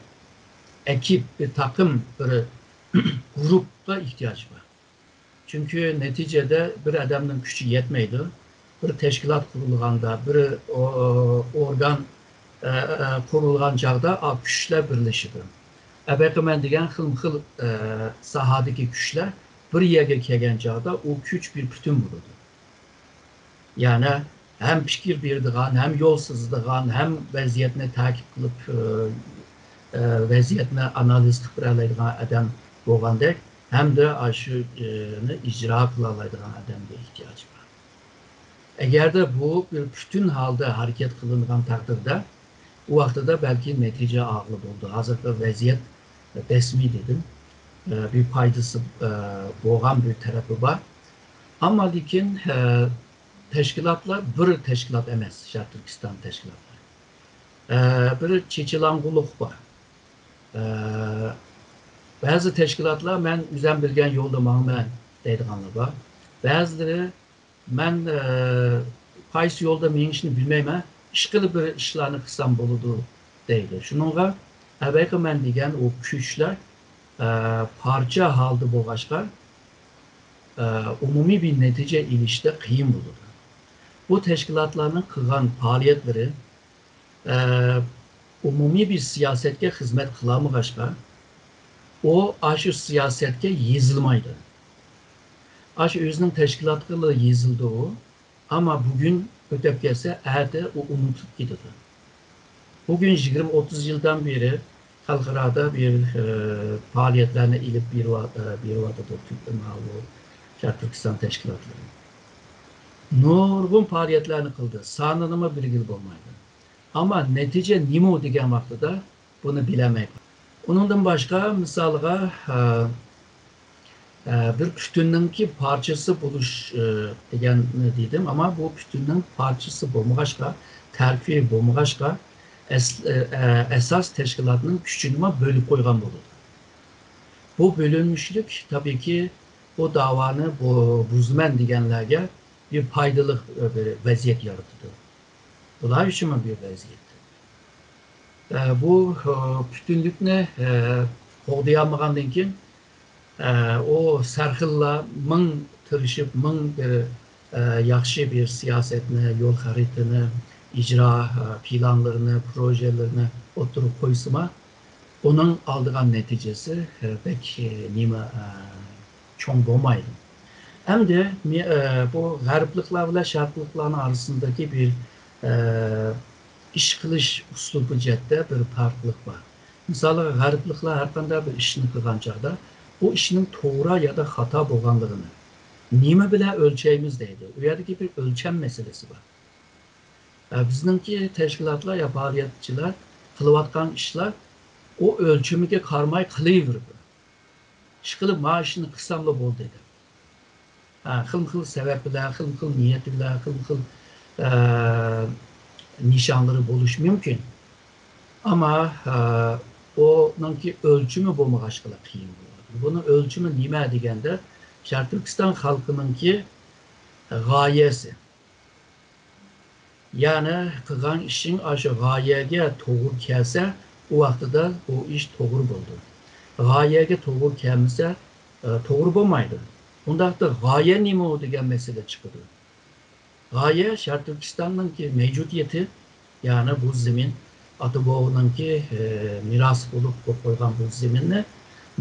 ئەكىپ، بىر تاقىم، بىر گۇرۇپپا ئېھتىياج بار. چۈنكى نەتىجىدە بىر ئادەمنىڭ كۈچى يەتمەيدۇ. بىر تەشكىلات قۇرۇلغاندا، بىر ئو-، ئورگان، ئە، ئە، قۇرۇلغان چاغدا ئا، كۈچلەر بىرلىشىدۇ. ئەبەقىمەن دېگەن خىلمۇ خىل، ئە، ساھەدىكى كۈچلەر بىر يەرگە كەلگەن چاغدا ئۇ كۈچ بىر پۈتۈن بولىدۇ. يەنى ھەم پىكىر بېرىدىغان، ھەم يول سىزىدىغان، ھەم ۋەزىيەتنى تەقىب قىلىپ، ئە، ئە، ۋەزىيەتنى ئانالىز قىلىپ بېرەلەيدىغان ئادەم بولغاندەك، ھەمدە ئاشۇنى ئىجرا قىلالايدىغان ئادەمگە ئېھتىياج بار. ئەگەردە بۇ بىر پۈتۈن ھالدا ھەرىكەت قىلىنغان تەقدىردە، ئۇ ۋاقتىدا بەلكى نەتىجە ئالغىلى بولىدۇ. ھازىرقى ۋەزىيەت رەسمىي دېدىم، ئە، بىر پايدىسى، ئە، بولغان بىر تەرىپى بار. ئەمما لېكىن، ئە، تەشكىلاتلار بىر تەشكىلات ئەمەس، شەرقىي تۈركىستان تەشكىلاتلىرى. ئە، بىر چېچىلاڭغۇلۇق بار. ئە، بەزى تەشكىلاتلار «مەن ئۆزۈم بىلگەن يولدا ماڭىمەن» دەيدىغانلار بار. بەزىلىرى «مەن، ئە، قايسى يولدا مېڭىشنى بىلمەيمەن، ئىشقىلىپ بىر ئىشلارنى قىلسام بولىدۇ» دەيدۇ. شۇنىڭغا ئەبەقىمەن دېگەن ئۇ كۈچلەر، ئە، پارچە ھالدا بولغاچقا، ئە، ئومۇمىي بىر نەتىجە ئېلىشتا قىيىن بولىدۇ. بۇ تەشكىلاتلارنىڭ قىلغان پائالىيەتلىرى، ئە، ئومۇمىي بىر سىياسەتكە خىزمەت قىلالمىغاچقا، ئۇ ئاشۇ سىياسەتكە يېزىلمايدۇ. ئاشۇ ئۆزىنىڭ تەشكىلاتىغىلا يېزىلىدۇ ئۇ. ئەمما بۈگۈن ئۆتۈپ كەتسە، ئەتە ئۇ ئۇنتۇلۇپ كېتىدۇ. بۈگۈن يىگىرمە ئوتتۇز يىلدىن بېرى خەلقئارادا بىر، ئە، پائالىيەتلەرنى ئېلىپ بېرىۋا-، ئە، بېرىۋاتىدۇ تۈرك-، ماۋۇ شەرقىي تۈركىستان تەشكىلاتلىرى. نۇرغۇن پائالىيەتلەرنى قىلدى. سانىنىمۇ بىلگىلى بولمايدۇ. ئەمما نەتىجە نېمە دېگەن ۋاقتىدا بۇنى بىلەلمەي قالدى. ئۇنىڭدىن باشقا، مىسالغا، ئە، ئە، بىر پۈتۈننىڭكى پارچىسى بولۇش، ئە، دېگەننى دېدىم، ئەمما بۇ پۈتۈننىڭ پارچىسى بولمىغاچقا، تەركىبى بولمىغاچقا، ئەس-، ئە، ئە، ئاساس تەشكىلاتنىڭ كۈچىنىمۇ بۆلۈپ قويغان بولىدۇ. بۇ بۆلۈنمۈشلۈك تەبىئىيكى بۇ داۋانى بۇ-، بۇزىمەن دېگەنلەرگە بىر پايدىلىق، ئە، بىر ۋەزىيەت يارىتىدۇ. بۇلار ئۈچۈنمۇ بىر ۋەزىيەت. ئە، بۇ، ئە، پۈتۈنلۈكنى، ئە، قوغدىيالمىغاندىن كېيىن، ئە، ئۇ سەرخىللار مىڭ تىرىشىپ، مىڭ بىر، ئە، ياخشى بىر سىياسەتنى، يول خەرىتىنى، ئىجرا، ئە، پىلانلىرىنى، پروژېلىرىنى ئوتتۇرىغا قويسىمۇ، ئۇنىڭ ئالىدىغان نەتىجىسى، ئە، بەك، ئە، نېمە، ئە، چوڭ بولمايدۇ. ئەمدى مې-، ئە، بۇ غەربلىكلار بىلەن شەرقلىكلارنىڭ ئارىسىندىكى بىر، ئە، ئىش قىلىش ئۇسلۇبى جەھەتتە بىر پەرقلىق بار. مىسالىغا، غەربلىكلار ھەر قانداق بىر ئىشنى قىلغان چاغدا، بۇ ئىشنىڭ توغرا يا دا خاتا بولغانلىقىنى نېمە بىلەن ئۆلچەيمىز دەيدۇ. ئۇ يەردىكى بىر ئۆلچەم مەسىلىسى بار. ئە، بىزنىڭكى تەشكىلاتلار يا پائالىيەتچىلەر قىلىۋاتقان ئىشلار ئۇ ئۆلچىمىگە قارىماي قىلىۋېرىدۇ. ئىشقىلىپ، ما ئىشنى قىلساملا بولدى دەپ. ھە، خىلمۇ خىل سەۋەب بىلەن، خىلمۇ خىل نىيەت بىلەن، خىلمۇ خىل، ئە، نىشانلىرى بولۇشى مۇمكىن. ئەمما، ئە، ئۇنىڭكى ئۆلچىمى بولمىغاچقىلا قىيىن بولىدۇ. بۇنىڭ ئۆلچىمى نېمە دېگەندە، شەرقىي تۈركىستان خەلقىنىڭكى غايەسى. يەنى قىلغان ئىشىڭ ئاشۇ غايەگە توغرا كەلسە، ئۇ ۋاقتىدا ئۇ ئىش توغرا بولىدۇ. غايەگە توغرا كەلمىسە، ئە، توغرا بولمايدۇ. ئۇنداقتا غايە نېمە دېگەن مەسىلە چىقىدۇ. غايە شەرقىي تۈركىستاننىڭكى مەۋجۇدىيىتى، يەنى بۇ زېمىن، ئاتا بوۋىنىڭكى، ئە، مىراس بولۇپ قويۇپ قويغان بۇ زېمىننى،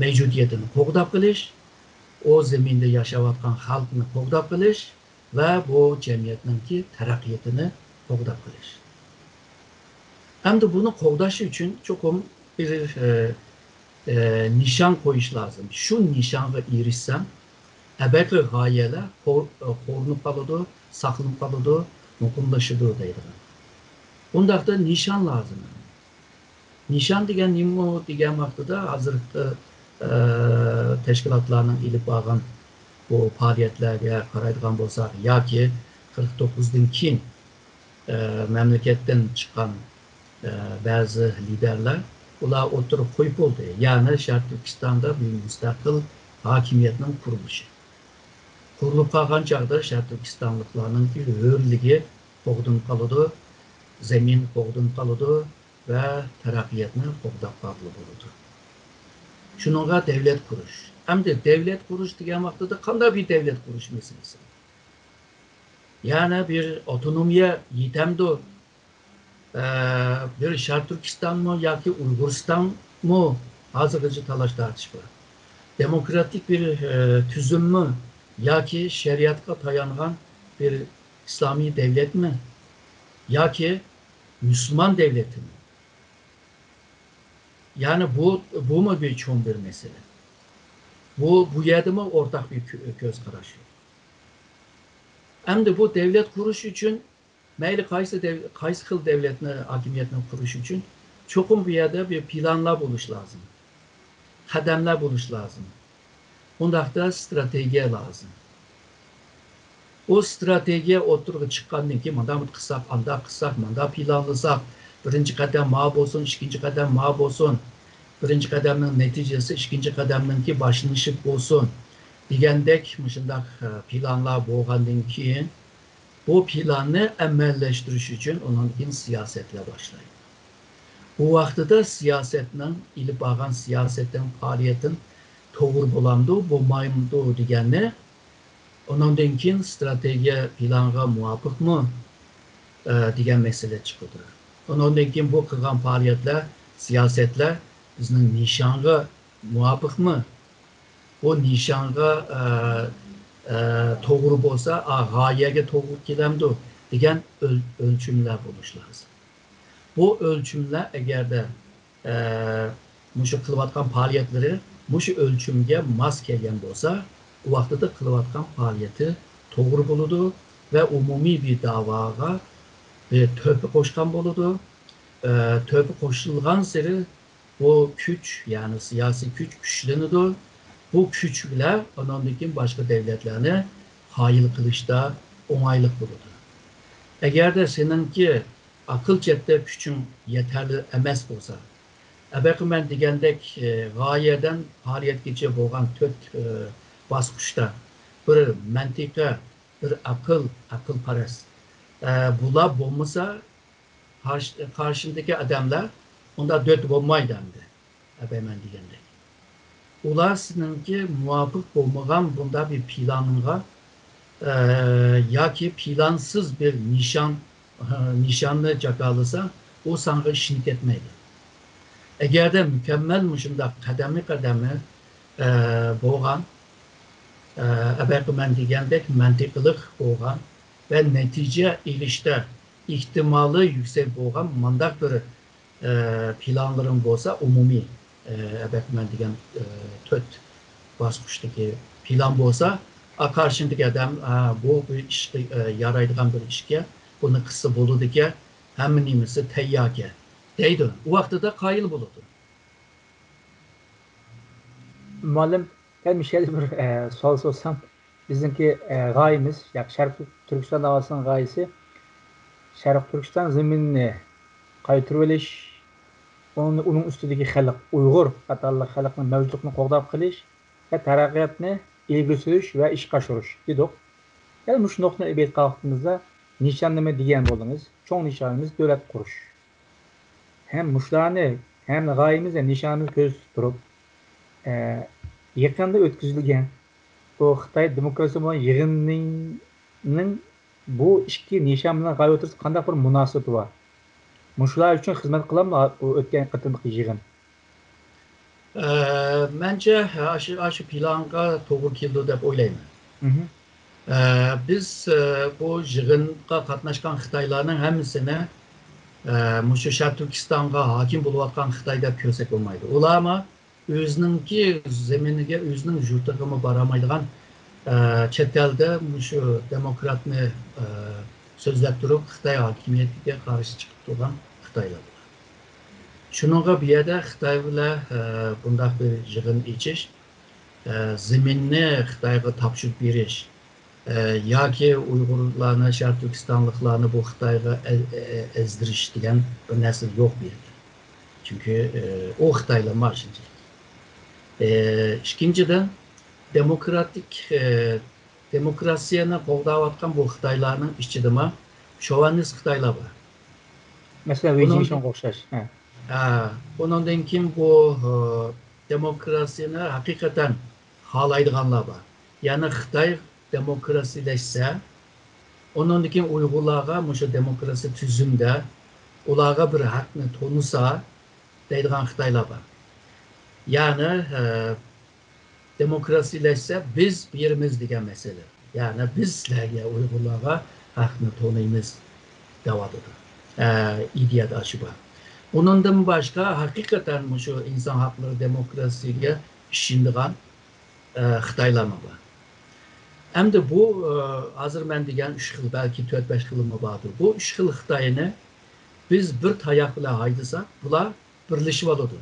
مەۋجۇدىيىتىنى قوغداپ قېلىش، ئۇ زېمىندا ياشاۋاتقان خەلقنى قوغداپ قېلىش، ۋە بۇ جەمئىيەتنىڭكى تەرەققىياتىنى قوغداپ قېلىش. ئەمدى بۇنى قوغداش ئۈچۈن چوقۇم بىر، ئە، ئە، نىشان قويۇش لازىم. شۇ نىشانغا ئېرىشسەڭ، ئەبەدىي غايەلەر قو-، قورۇنۇپ قالىدۇ، ساقلىنىپ قالىدۇ، مۇقىملىشىدۇ دەيدىغان. بۇنداقتا نىشان لازىم. نىشان دېگەن نېمە دېگەن ۋاقتىدا، ھازىرقى، ئە، تەشكىلاتلارنىڭ ئېلىپ بارغان بۇ پائالىيەتلەرگە قارايدىغان بولساق، ياكى قىرىق توققۇزدىن كېيىن، ئە، مەملىكەتتىن چىققان، ئە، بەزى لىدەرلەر ئۇلار ئوتتۇرىغا قويۇپ بولدى. يەنى شەرقىي تۈركىستاندا بىر مۇستەقىل ھاكىمىيەتنىڭ قۇرۇلۇشى. قۇرۇلۇپ قالغان چاغدا شەرقىي تۈركىستانلىقلارنىڭكى ھۆرلۈكى قوغدىنىپ قالىدۇ، زېمىن قوغدىنىپ قالىدۇ ۋە تەرەققىياتنى قوغداپ قالغىلى بولىدۇ. شۇنىڭغا دەۋلەت قۇرۇش. ئەمدى دەۋلەت قۇرۇش دېگەن ۋاقتىدا قانداق بىر دەۋلەت قۇرۇش مەسىلىسى؟ يەنى بىر ئاپتونومىيە يېتەمدۇ؟ ئە، بىر شەرقىي تۈركىستانمۇ ياكى ئۇيغۇرىستانمۇ ھازىرغىچە تالاش تارتىش بار. دېموكراتىك بىر، ئە، تۈزۈممۇ ياكى شەرىئەتكە تايانغان بىر ئىسلامىي دەۋلەتمۇ ياكى مۇسۇلمان دەۋلىتىمۇ؟ يەنى بۇ، بۇمۇ بىر چوڭ بىر مەسىلە. بۇ، بۇ يەردىمۇ ئورتاق بىر كۆ-، كۆز قاراش يوق. ئەمدى بۇ دەۋلەت قۇرۇش ئۈچۈن مەيلى قايسى دەۋ-، قايسى خىل دەۋلەتنى، ھاكىمىيەتنى قۇرۇش ئۈچۈن چوقۇم بۇ يەردە بىر پىلانلار بولۇشى لازىم. قەدەملەر بولۇشى لازىم. ئۇنداقتا ستراتېگىيە لازىم. ئۇ ستراتېگىيە ئوتتۇرىغا چىققاندىن كېيىن، مۇنداق قىلساق، ئانداق قىلساق، مۇنداق پىلانلىساق، بىرىنچى قەدەم ما بولسۇن، ئىككىنچى قەدەم ما بولسۇن، بىرىنچى قەدەمنىڭ نەتىجىسى ئىككىنچى قەدەمنىڭكى باشلىنىشى بولسۇن دېگەندەك مۇشۇنداق، ئە، پىلانلار بولغاندىن كېيىن، بۇ پىلاننى ئەمەلىيلەشتۈرۈش ئۈچۈن ئۇنىڭدىن كېيىن سىياسەتلەر باشلايدۇ. بۇ ۋاقتىدا سىياسەتنىڭ، ئېلىپ بارغان سىياسەتنىڭ پائالىيىتىنى توغرا بولامدۇ، بولمايمدۇ دېگەننى، ئۇنىڭدىن كېيىن ستراتېگىيە پىلانغا مۇۋاپىقمۇ، ئە، دېگەن مەسىلە چىقىدۇ. ئۇنىڭدىن كېيىن بۇ قىلغان پائالىيەتلەر، سىياسەتلەر بىزنىڭ نىشانغا مۇۋاپىقمۇ؟ بۇ نىشانغا، ئە، ئە، توغرا بولسا، ئا، غايەگە توغرا كېلەمدۇ دېگەن ئۆل-، ئۆلچىملەر بولۇشى لازىم. بۇ ئۆلچىملەر ئەگەردە، ئە، مۇشۇ قىلىۋاتقان پائالىيەتلىرى مۇشۇ ئۆلچىمگە ماس كەلگەن بولسا، ئۇ ۋاقتىدا قىلىۋاتقان پائالىيىتى توغرا بولىدۇ ۋە ئومۇمىي بىر داۋاغا بىر تۆھپە قوشقان بولىدۇ. ئە، تۆھپە قوشۇلغانسېرى بۇ كۈچ، يەنى سىياسىي كۈچ كۈچلىنىدۇ. بۇ كۈچ بىلەن ئاناندىن كېيىن باشقا دەۋلەتلەرنى قايىل قىلىشتا ئوڭايلىق بولىدۇ. ئەگەردە سېنىڭكى ئەقىل جەھەتتە كۈچۈڭ يېتەرلىك ئەمەس بولسا، ئەبەقى مەن دېگەندەك، ئى، غايەدىن پائالىيەتكىچە بولغان تۆت، ئى، باسقۇچتا بىر مەنتىقە، بىر ئەقىل، ئەقىلپەرەس، ئە، بۇلار بولمىسا، قارش-، قارشىمدىكى ئادەملەر ئۇنداق دۆت بولمايدۇ ئەمدى. ئەبەقى مەن دېگەندەك. ئۇلار سېنىڭكى مۇۋاپىق بولمىغان بۇنداق بىر پىلانىڭغا، ئە، ياكى پىلانسىز بىر نىشان، ئە، نىشاننى جاكارلىسا، ئۇ ساڭا ئىشىنىپ كەتمەيدۇ. ئەگەردە مۇكەممەل مۇشۇنداق قەدەممۇ قەدەممۇ، ئە، بولغان، ئە، ئەبەقى مەن دېگەندەك مەنتىقلىق بولغان ۋە نەتىجە ئېلىشتا ئېھتىمالى يۈكسەك بولغان مۇنداق بىر ئە، پىلانلىرىڭ بولسا، ئومۇمىي، ئە، ئەبەقى مەن دېگەن، ئە، تۆت باسقۇچتىكى پىلان بولسا، ئا، قارشىڭدىكى ئادەم، ئا، بۇ بىر ئىشقا، ئە، يارايدىغان بىر ئىشكەن، بۇنى قىلسا بولىدىكەن، ھەممە نېمىسى تەيياركەن دەيدۇ. ئۇ ۋاقتىدا قايىل بولىدۇ. مۇئەللىم، مەن مۇشۇ يەردە بىر، ئە، سوئال سورىسام، بىزنىڭكى، ئە، غايىمىز، ياكى شەرقىي تۈركىستان داۋاسىنىڭ غايىسى شەرقىي تۈركىستان زېمىنىنى قايتۇرۇۋېلىش، ئۇنى، ئۇنىڭ ئۈستىدىكى خەلق، ئۇيغۇر قاتارلىق خەلقنىڭ مەۋجۇتلۇقىنى قوغداپ قېلىش ۋە تەرەققىياتنى ئىلگىرى سۈرۈش ۋە ئىشقا ئاشۇرۇش دېدۇق. دەل مۇشۇ نۇقتىنى ئېلىپ ئېيتقان ۋاقتىمىزدا نىشاننى نېمە دېگەن بولدىڭىز؟ چوڭ نىشانىمىز دۆلەت قۇرۇش. ھەم مۇشۇلارنى، ھەم غايىمىز ھەم نىشانىمىزنى كۆزدە تۇتۇپ، ئە، يېقىندا ئۆتكۈزۈلگەن بۇ خىتاي دېموكراتىيە بولغان يىغىنىنىڭ بۇ ئىككى نىشان بىلەن غايە ئوتتۇرىسىدا قانداق بىر مۇناسىۋىتى بار؟ مۇشۇلار ئۈچۈن خىزمەت قىلامدۇ بۇ ئۆتكەن قېتىمقى يىغىن؟ ئە، مەنچە، ئاشۇ، ئاشۇ پىلانغا توغرا كېلىدۇ دەپ ئويلايمەن. ئە، بىز، ئە، بۇ يىغىنغا قاتناشقان خىتايلارنىڭ ھەممىسىنى، ئە، مۇشۇ شەرقىي تۈركىستانغا ھاكىم بولۇۋاتقان خىتاي دەپ كۆرسەك بولمايدۇ. ئۇلارمۇ ئۆزىنىڭكى زېمىنىگە، ئۆزىنىڭ يۇرتىغىمۇ بارالمايدىغان، ئە، چەت ئەلدە مۇشۇ دېموكراتنى، ئە، سۆزلەپ تۇرۇپ، خىتاي ھاكىمىيىتىگە قارشى چىقىپ تۇرغان خىتايلار بۇلار. شۇنىڭغا بۇ يەردە خىتاي بىلەن، ئە، بۇنداق بىر يىغىن ئېچىش، ئە، زېمىننى خىتايغا تاپشۇرۇپ بېرىش، ئە، ياكى ئۇيغۇرلارنى، شەرقىي تۈركىستانلىقلارنى بۇ خىتايغا ئە-، ئە-، ئەزدۈرۈش دېگەن بىر نەرسە يوق بۇ يەردە. چۈنكى، ئە، ئۇ خىتايلار مانا شۇنچىلىك. ئە، ئىككىنچىدىن، دېموكراتىك، ئە، دېموكراتىيەنى قوغداۋاتقان بۇ خىتايلارنىڭ ئىچىدىمۇ شوۋىنىست خىتايلار بار. مەسىلەن، ۋېي جىنشىڭغا ئوخشاش. ھە. ھە، ئۇنىڭدىن كېيىن بۇ، ئە، دېموكراتىيەنى ھەقىقەتەن خالايدىغانلار بار. يەنى خىتاي دېموكراتىيەلەشسە، ئۇنىڭدىن كېيىن ئۇيغۇرلارغا مۇشۇ دېموكراتىيە تۈزۈمدە ئۇلارغا بىر ھەقنى تونۇسا دەيدىغان خىتايلار بار. يەنى، ئە، دېموكراتىيەلەشسە بىز بېرىمىز دېگەن مەسىلە. يەنى بىز سىلەرگە، ئۇيغۇرلارغا ھەقنى تونۇيمىز دەۋاتىدۇ. ئە، ئىدىيەدە ئاشۇ بار. ئۇنىڭدىن باشقا ھەقىقەتەن مۇشۇ ئىنسان ھەقلىرى، دېموكراتىيەگە ئىشىنىدىغان، ئە، خىتايلارمۇ بار. ئەمدى بۇ، ئە، ھازىر مەن دېگەن ئۈچ خىل، بەلكى تۆت، بەش خىلمۇ باردۇر. بۇ ئۈچ خىل خىتاينى بىز بىر تاياق بىلەن ھايدىساق، بۇلار بىرلىشىۋالىدۇ.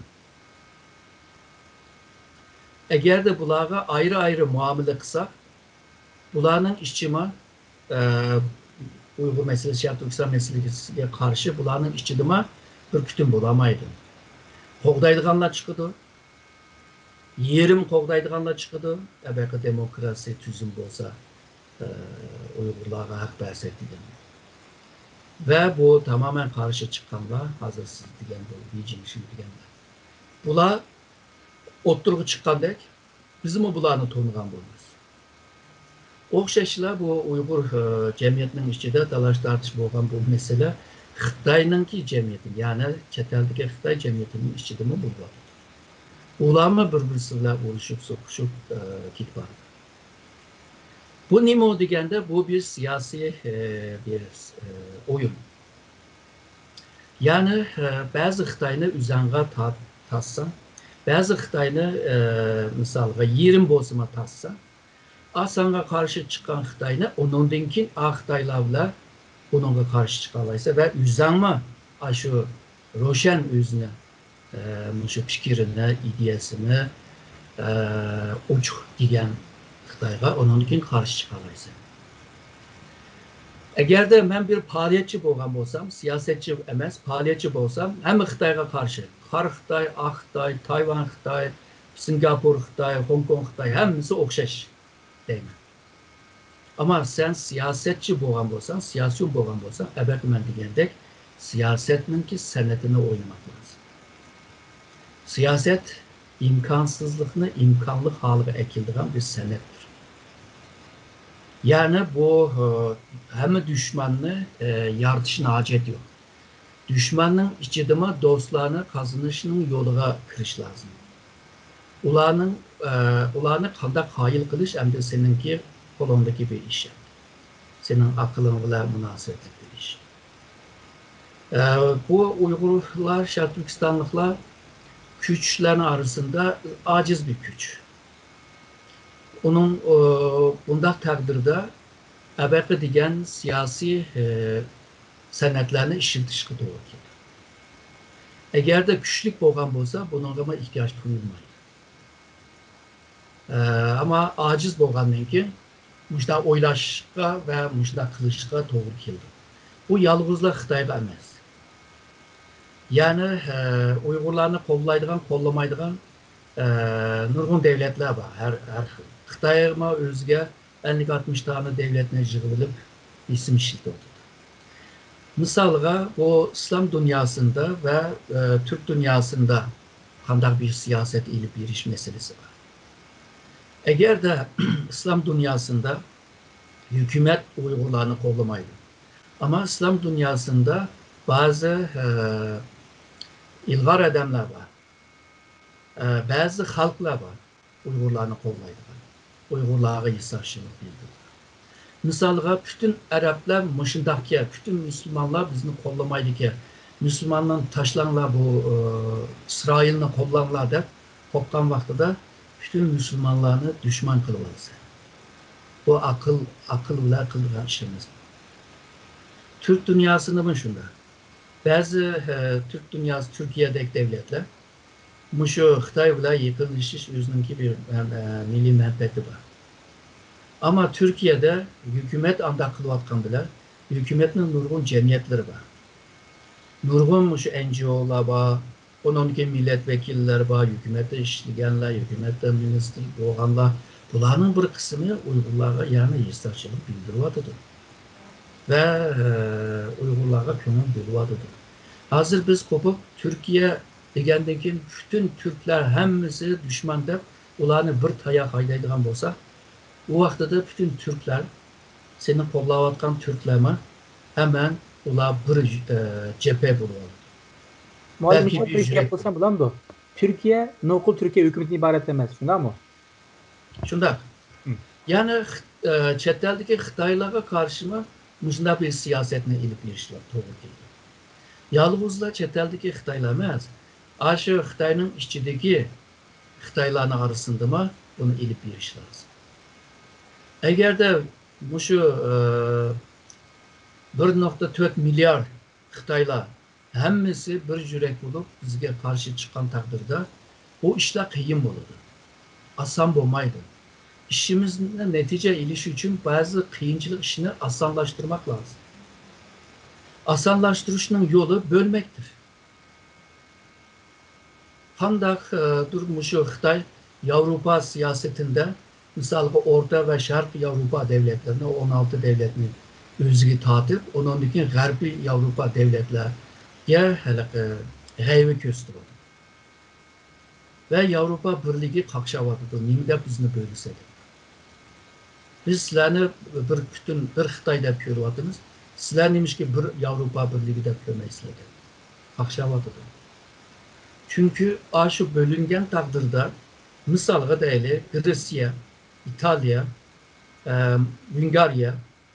ئەگەردە بۇلارغا ئايرى-ئايرى مۇئامىلە قىلساق، بۇلارنىڭ ئىچىمۇ، ئە، ئۇيغۇر مەسىلىسى، شەرقىي تۈركىستان مەسىلىسىگە قارشى بۇلارنىڭ ئىچىدىمۇ بىر پۈتۈن بولالمايدۇ. قوغدايدىغانلار چىقىدۇ، يېرىم قوغدايدىغانلار چىقىدۇ، ئەبەقى دېموكراتىيە تۈزۈم بولسا، ئە، ئۇيغۇرلارغا ھەق بەرسەك دېگەن. ۋە بۇ تامامەن قارشى چىققانلار، ھازىر سىز دېگەن بۇ ۋېي جىنشىڭ دېگەنلەر. بۇلار ئوتتۇرىغا چىققاندەك، بىزمۇ بۇلارنى تونۇغان بولىمىز. ئوخشاشلا بۇ ئۇيغۇر، ئە، جەمئىيىتىنىڭ ئىچىدە تالاش-تارتىش بولغان بۇ مەسىلە خىتاينىڭكى جەمئىيىتى، يەنى چەت ئەلدىكى خىتاي جەمئىيىتىنىڭ ئىچىدىمۇ بولۇۋاتىدۇ. ئۇلارمۇ بىر-بىرسى بىلەن ئۇرۇشۇپ، سوقۇشۇپ، ئە، كېتىپ بارىدۇ. بۇ نېمە دېگەندە، بۇ بىر سىياسىي، ئە، بىر، ئە، ئويۇن. يەنى، ئە، بەزى خىتاينى ئۆزەڭگە تارت-، تارتساڭ، بەزى خىتاينى، ئە، مىسالغا يېرىم بولسىمۇ تارتساڭ، ئا ساڭا قارشى چىققان خىتاينى ئۇنىڭدىن كېيىن ئا خىتايلار بىلەن ئۇنىڭغا قارشى چىقالايسەن ۋە ئۆزەڭمۇ ئاشۇ روشەن ئۆزىنى، ئە، مۇشۇ پىكرىنى، ئىدىيەسىنى، ئە، ئوچۇق دېگەن خىتايغا ئۇنىڭدىن كېيىن قارشى چىقالايسەن. ئەگەردە مەن بىر پائالىيەتچى بولغان بولسام، سىياسەتچى ئەمەس، پائالىيەتچى بولسام، ھەممە خىتايغا قارشى. قارا خىتاي، ئاق خىتاي، تايۋان خىتاي، سىنگاپور خىتاي، خوڭكوڭ خىتاي، ھەممىسى ئوخشاش دەيمەن. ئەمما سەن سىياسەتچى بولغان بولساڭ، سىياسىيون بولغان بولساڭ، ئەلۋەتتە مەن دېگەندەك سىياسەتنىڭكى سەنئىتىنى ئوينىماق لازىم. سىياسەت ئىمكانسىزلىقنى ئىمكانلىق ھالىغا ئەكېلىدىغان بىر سەنئەتتۇر. يەنى بۇ، ئە، ھەممە دۈشمەننى، ئە، يارىتىشنىڭ ھاجىتى يوق. دۈشمەننىڭ ئىچىدىمۇ دوستلارنى قازىنىشنىڭ يولىغا كىرىش لازىم. ئۇلارنىڭ، ئە، ئۇلارنى قانداق قايىل قىلىش ئەمدى سېنىڭكى قولۇڭدىكى بىر ئىش. سېنىڭ ئەقلىڭ بىلەن مۇناسىۋەتلىك بىر ئىش. ئە، بۇ ئۇيغۇرلار، شەرقىي تۈركىستانلىقلار كۈچلەرنىڭ ئارىسىدا ئاجىز بىر كۈچ. ئۇنىڭ، ئۇ، بۇنداق تەقدىردە ئەبەقە دېگەن سىياسىي، ئە، سەنئەتلەرنى ئىشلىتىشكە توغرا كېلىدۇ. ئەگەردە كۈچلۈك بولغان بولسا، بۇنىڭغىمۇ ئېھتىياج تۇيۇلمايدۇ. ئە، ئەمما ئاجىز بولغاندىن كېيىن مۇشۇنداق ئويلاشقا ۋە مۇشۇنداق قىلىشقا توغرا كېلىدۇ. بۇ يالغۇزلا خىتايغا ئەمەس. يەنى، ئە، ئۇيغۇرلارنى قوللايدىغان، قوللىمايدىغان، ئە، نۇرغۇن دەۋلەتلەر بار. ھەر، ھەر خىل. خىتايمۇ ئۆزىگە ئەللىك ئاتمىش دانە دەۋلەتنى يىغىۋېلىپ بېسىم ئىشلىتىۋاتىدۇ. مىسالغا، بۇ ئىسلام دۇنياسىندا ۋە، ئە، تۈرك دۇنياسىندا قانداق بىر سىياسەت ئېلىپ بېرىش مەسىلىسى بار. ئەگەردە ئىسلام دۇنياسىندا ھۆكۈمەت ئۇيغۇرلارنى قوللىمايدۇ، ئەمما ئىسلام دۇنياسىندا بەزى، ئە، ئىلغار ئادەملەر بار، ئە، بەزى خەلقلەر بار، ئۇيغۇرلارنى قوللايدىغان، ئۇيغۇرلارغا ھېسداشلىق بىلدۈرىدىغان. مىسالغا، پۈتۈن ئەرەبلەر مۇشۇنداقكەن، پۈتۈن مۇسۇلمانلار بىزنى قوللىمايدىكەن، مۇسۇلمانلارنى تاشلاڭلار بۇ، ئە، ئىسرائىلنى قوللاڭلار دەپ قوپقان ۋاقتىدا پۈتۈن مۇسۇلمانلارنى دۈشمەن قىلىۋالىسەن. بۇ ئەقىل، ئەقىل بىلەن قىلىدىغان ئىش ئەمەس. تۈرك دۇنياسىدىمۇ شۇنداق. بەزى، ئە، تۈرك دۇنياسى، تۈركىيەدەك دەۋلەتلەر مۇشۇ خىتاي بىلەن يېقىنلىشىش ئۆزىنىڭكى بىر، ئە، مىللىي مەنپەئەتى بار. ئەمما تۈركىيەدە ھۆكۈمەت ئانداق قىلىۋاتقان بىلەن ھۆكۈمەتنىڭ نۇرغۇن جەمئىيەتلىرى بار. نۇرغۇن مۇشۇ ئېن جى ئولار بار، ئۇنىڭدىن كېيىن مىللەت ۋەكىللىرى بار، ھۆكۈمەتتە ئىشلىگەنلەر، ھۆكۈمەتتە مىنىستىر بولغانلار، بۇلارنىڭ بىر قىسمى ئۇيغۇرلارغا يەنە ھېسداشچىلىق بىلدۈرۈۋاتىدۇ. ۋە، ئە، ئۇيغۇرلارغا كۆڭۈل بۆلۈۋاتىدۇ. ھازىر بىز قوپۇپ، تۈركىيە دېگەندىن كېيىن پۈتۈن تۈركلەر ھەممىسى دۈشمەن دەپ، ئۇلارنى بىر تاياق ھايدايدىغان بولساق، ئۇ ۋاقتىدا پۈتۈن تۈركلەر، سېنى قوللاۋاتقان تۈركلەرمۇ، ھەممە ئۇلار بىر، ئە، جەبھە بولۇۋالىدۇ. مۇئەللىم، بەلكى بىر گەپ قىلسام بولامدۇ؟ تۈركىيە نوقۇل تۈركىيە ھۆكۈمىتىدىن ئىبارەت ئەمەس، شۇنداقمۇ؟ شۇنداق. مم. يەنى خىت-، ئە، چەت ئەلدىكى خىتايلارغا قارشىمۇ مۇشۇنداق بىر سىياسەتنى ئېلىپ بېرىشلار توغرا كېلىدۇ. يالغۇزلا چەت ئەلدىكى خىتايلار ئەمەس، ئاشۇ خىتاينىڭ ئىچىدىكى خىتايلارنىڭ ئارىسىندىمۇ بۇنى ئېلىپ بېرىش لازىم. ئەگەردە مۇشۇ، ئە، بىر نۇقتا تۆت مىليارد خىتايلار ھەممىسى بىر يۈرەك بولۇپ بىزگە قارشى چىققان تەقدىردە، بۇ ئىشلار قىيىن بولىدۇ. ئاسان بولمايدۇ. ئىشىمىزنى نەتىجە ئېلىش ئۈچۈن بەزى قىيىنچىلىق ئىشنى ئاسانلاشتۇرماق لازىم. ئاسانلاشتۇرۇشنىڭ يولى بۆلمەكتۇر. قانداق، ئە، دۇر مۇشۇ خىتاي ياۋروپا سىياسىتىندە، مىسالغا، ئورتا ۋە شەرقىي ياۋروپا دەۋلەتلىرىنى، ئون ئالتە دەۋلەتنى ئۆزىگە تارتىپ، ئۇنىڭدىن كېيىن غەربىي ياۋروپا دەۋلەتلەرگە ھېلىقى غەيۋە كۆرسىتىۋاتىدۇ. ۋە ياۋروپا بىرلىكى قاقشاۋاتىدۇ، نېمە دەپ بىزنى بۆلىسە دەپ. بىز سىلەرنى بىر پۈتۈن، بىر خىتاي دەپ كۆرۈۋاتىمىز. سىلەر نېمىشقا بىر ياۋروپا بىرلىكى دەپ كۆرمەيسىلەر دەپ قاقشاۋاتىدۇ. چۈنكى ئاشۇ بۆلۈنگەن تەقدىردە، مىسالغا دەيلى، گرېتسىيە، ئىتالىيە، ئە، ۋېنگرىيە،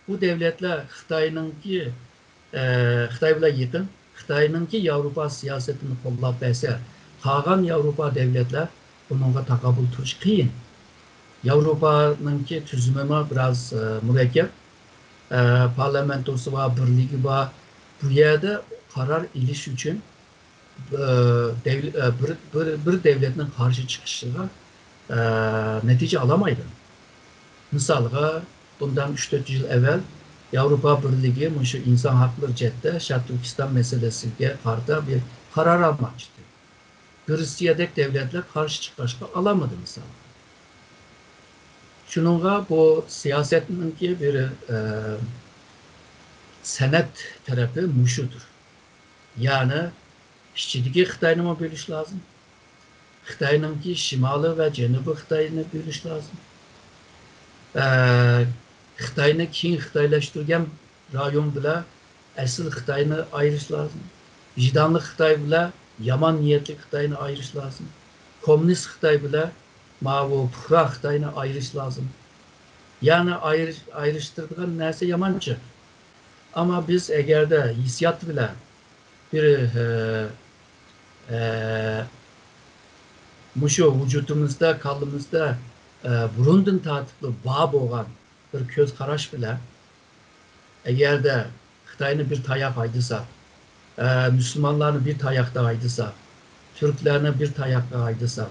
بۇ دەۋلەتلەر خىتاينىڭكى، ئە، خىتاي بىلەن يېقىن، خىتاينىڭكى ياۋروپا سىياسىتىنى قوللاپ بەرسە، قالغان ياۋروپا دەۋلەتلەر بۇنىڭغا تاقابىل تۇرۇش قىيىن. ياۋروپانىڭكى تۈزۈمىمۇ بىراز، ئە، مۇرەككەپ. ئە، پارلامېنتوسى بار، بىرلىكى بار. بۇ يەردە قارار ئېلىش ئۈچۈن، ئە، دەۋل-، ئە، بىر، بىر، بىر دەۋلەتنىڭ قارشى چىقىشىغا، ئە، نەتىجە ئالالمايدۇ. مىسالغا، بۇندان ئۈچ تۆت يىل ئەۋۋەل ياۋروپا بىرلىكى مۇشۇ ئىنسان ھەقلىرى جەھەتتە شەرقىي تۈركىستان مەسىلىسىگە قارىتا بىر قارار ئالماقچى ئىدى. گرېتسىيەدەك دەۋلەتلەر قارشى چىققاچقا ئالالمىدى مىسال. شۇنىڭغا بۇ سىياسەتنىڭكى بىر، ئە، سەنئەت تەرىپى مۇشۇدۇر. يەنى ئىچىدىكى خىتاينىمۇ بۆلۈش لازىم. خىتاينىڭكى شىمالى ۋە جەنۇبىي خىتاينى بۆلۈش لازىم. ئە، خىتاينى كېيىن خىتايلاشتۇرغان رايون بىلەن ئەسلى خىتاينى ئايرىش لازىم. ۋىجدانلىق خىتاي بىلەن يامان نىيەتلىك خىتاينى ئايرىش لازىم. كوممۇنىست خىتاي بىلەن ماۋۇ پۇقرا خىتاينى ئايرىش لازىم. يەنى ئايرىش-، ئايرىشتۇرىدىغان نەرسە يامانچە. ئەمما بىز ئەگەردە ھېسسىيات بىلەن بىر، ئە، ئە، مۇشۇ ۋۇجۇدىمىزدا، كاللىمىزدا، ئە، بۇرۇندىن تارتىپلا بار بولغان بىر كۆز قاراش بىلەن، ئەگەردە خىتاينى بىر تاياق ھايدىسا، ئە، مۇسۇلمانلارنى بىر تاياقتا ھايدىسا، تۈركلەرنى بىر تاياقتا ھايدىسا،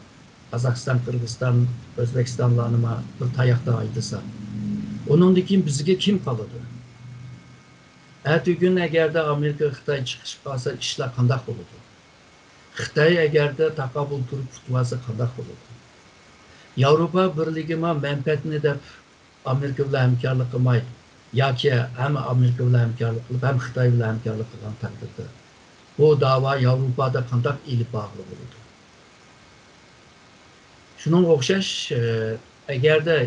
قازاقىستان، قىرغىزىستان، ئۆزبېكىستانلارنىمۇ بىر تاياقتا ھايدىسا، ئۇنىڭدىن كېيىن بىزگە كىم قالىدۇ؟ ئەتىگۈن ئەگەردە ئامېرىكا، خىتاي چىقىشىپ قالسا، ئىشلار قانداق بولىدۇ؟ خىتاي ئەگەردە تاقابىل تۇرۇپ ئۇتۇۋالسا، قانداق بولىدۇ؟ ياۋروپا بىرلىكىمۇ مەنپەئەتنى دەپ ئامېرىكا بىلەن ھەمكارلىق قىلماي ياكى ھەم ئامېرىكا بىلەن ھەمكارلىق قىلىپ، ھەم خىتاي بىلەن ھەمكارلىق قىلغان تەقدىردە، بۇ داۋا ياۋروپادا قانداق ئېلىپ بارغىلى بولىدۇ؟ شۇنىڭغا ئوخشاش، ئە، ئەگەردە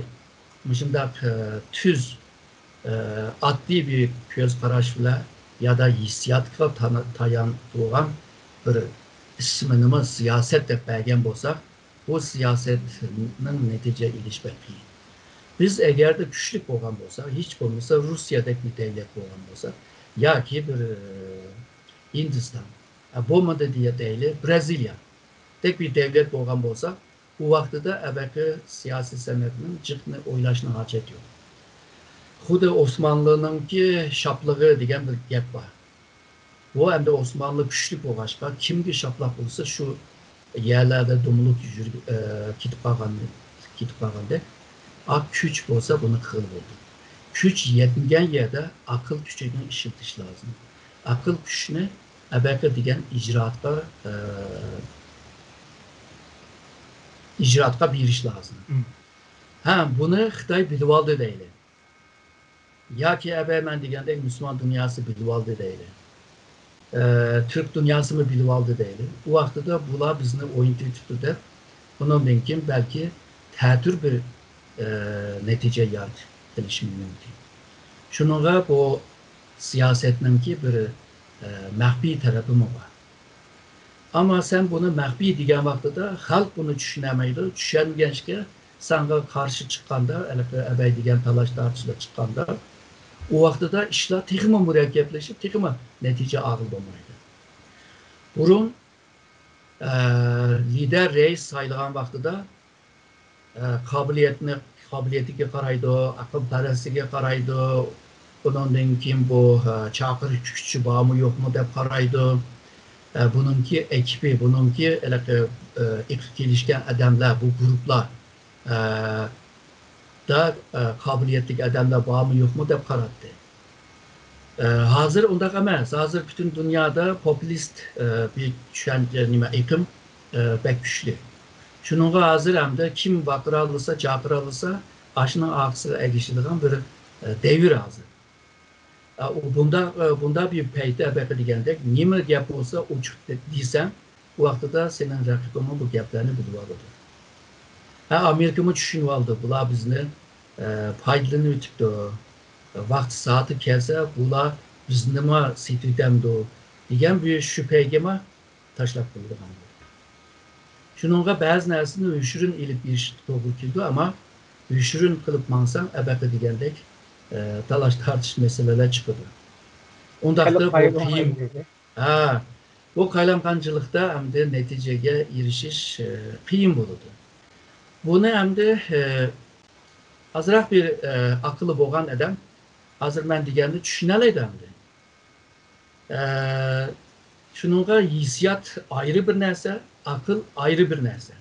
مۇشۇنداق، ئە، تۈز، ئە، ئاددىي بىر كۆز قاراش بىلەن يادا ھېسسىياتقا تانا-، تايانغان بىر ئىسمىنىمۇ سىياسەت دەپ بەرگەن بولساق، بۇ سىياسەتنىڭ نەتىجە ئېلىش بەك قىيىن. بىز ئەگەردە كۈچلۈك بولغان بولساق، ھېچ بولمىسا روسىيەدەك بىر دەۋلەت بولغان بولسا، ياكى بىر، ئە، ھىندىستان، ئە، بولمىدى دېيەتەيلى، برازىلىيەدەك بىر دەۋلەت بولغان بولسا، ئۇ ۋاقتىدا ئەۋەقى سىياسىي سەنئەتنىڭ جىقنى ئويلاشنىڭ ھاجەت يوق. خۇددى ئوسمانلىنىڭكى شاپلىقى دېگەن بىر گەپ بار. بۇ ئەمدى ئوسمانلى كۈچلۈك بولغاچقا، كىمگە شاپلاق بولسا، شۇ يەرلەردە دومىلىپ يۈر-، ئە، كېتىپ قالغان، كېتىپ قالغاندەك. ئا، كۈچ بولسا، بۇنى قىلغىلى بولىدۇ. كۈچ يەتمىگەن يەردە ئەقىل كۈچىنى ئىشلىتىش لازىم. ئەقىل كۈچنى ئەبەقە دېگەن ئىجرائاتقا، ئە، ئىجرائاتقا بېرىش لازىم. مم. ھە، بۇنى خىتاي بىلىۋالدى دەيلى. ياكى ئەبەي مەن دېگەندەك مۇسۇلمان دۇنياسى بىلىۋالدى دەيلى. ئە، تۈرك دۇنياسىمۇ بىلىۋالدى دەيلى. ئۇ ۋاقتىدا بۇلار بىزنى ئوينىتىۋېتىپتۇ دەپ، بۇنىڭدىن كېيىن بەلكى تەتۈر بىر، ئە، نەتىجە يارىتىپ قېلىشى مۇمكىن. شۇنىڭغا بۇ سىياسەتنىڭكى بىر، ئە، مەخپىي تەرىپىمۇ بار. ئەمما سەن بۇنى مەخپىي دېگەن ۋاقتىدا خەلق بۇنى چۈشىنەلمەيدۇ. چۈشەنمىگەچكە ساڭا قارشى چىققاندا، ھېلىقى ئەبەي دېگەن تالاش تارتىشلار چىققاندا، ئۇ ۋاقتىدا ئىشلار تېخىمۇ مۇرەككەپلىشىپ، تېخىمۇ نەتىجە ئالغىلى بولمايدۇ. بۇرۇن، ئە، لىدەر رەئىس سايلىغان ۋاقتىدا، ئە، قابىلىيەتنى، قابىلىيىتىگە قارايدۇ، ئەقىلپەرەسلىكىگە قارايدۇ، ئۇنىڭدىن كېيىن بۇ، ئە، چاقىرىش كۈچى بارمۇ يوقمۇ دەپ قارايدۇ. ئە، بۇنىڭكى ئېكىپى، بۇنىڭكى ھېلىقى، ئە، ئېقىپ كېلىشكەن ئادەملەر، بۇ گۇرۇپلار، ئە، دا، ئە، قابىلىيەتلىك ئادەملەر بارمۇ يوقمۇ دەپ قاراتتى. ئە، ھازىر ئۇنداق ئەمەس. ھازىر پۈتۈن دۇنيادا پوپۇلىست، ئە، بىر چۈشەنچە، نېمە، ئېقىم، ئە، بەك كۈچلۈك. شۇنىڭغا ھازىر ئەمدى كىم ۋارقىرالىسا، جارقىرالىسا، ئاشۇنىڭ ئارقىسىغا ئەگىشىدىغان بىر، ئە، دەۋر ھازىر. ئە، ئۇ بۇنداق، ئە، بۇنداق بىر پەيتتە، بەقە دېگەندەك، نېمە گەپ بولسا ئوچۇق دە-، دېسەڭ، ئۇ ۋاقتىدا سېنىڭ رەقىبىڭمۇ بۇ گەپلەرنى بىلىۋالىدۇ. ھە، ئامېرىكىمۇ چۈشىنىۋالىدۇ، بۇلار بىزنى، ئە، پايدىلىنىۋېتىپتۇ. ۋاقتى سائىتى كەلسە، بۇلار بىزنىمۇ سېتىۋېتەمدۇ دېگەن بىر شۈبھەگىمۇ تاشلاپ قويىدىغان بولدى. شۇنىڭغا بەزى نەرسىنى يوشۇرۇن ئېلىپ بېرىشقا توغرا كېلىدۇ، ئەمما يوشۇرۇن قىلىپ ماڭساڭ، ئەبەقە دېگەندەك، ئە، تالاش-تارتىش مەسىلىلەر چىقىدۇ. ئۇنداقتا بۇ قىيىن. ھە، بۇ قايلامقانچىلىقتا ئەمدى نەتىجىگە ئېرىشىش، ئە، قىيىن بولىدۇ. بۇنى ئەمدى، ئە، ئازراق بىر، ئە، ئەقلى بولغان ئادەم ھازىر مەن دېگەننى چۈشىنەلەيدۇ ئەمدى. ئە، شۇنىڭغا ھېسسىيات ئايرى بىر نەرسە، ئەقىل ئايرى بىر نەرسە.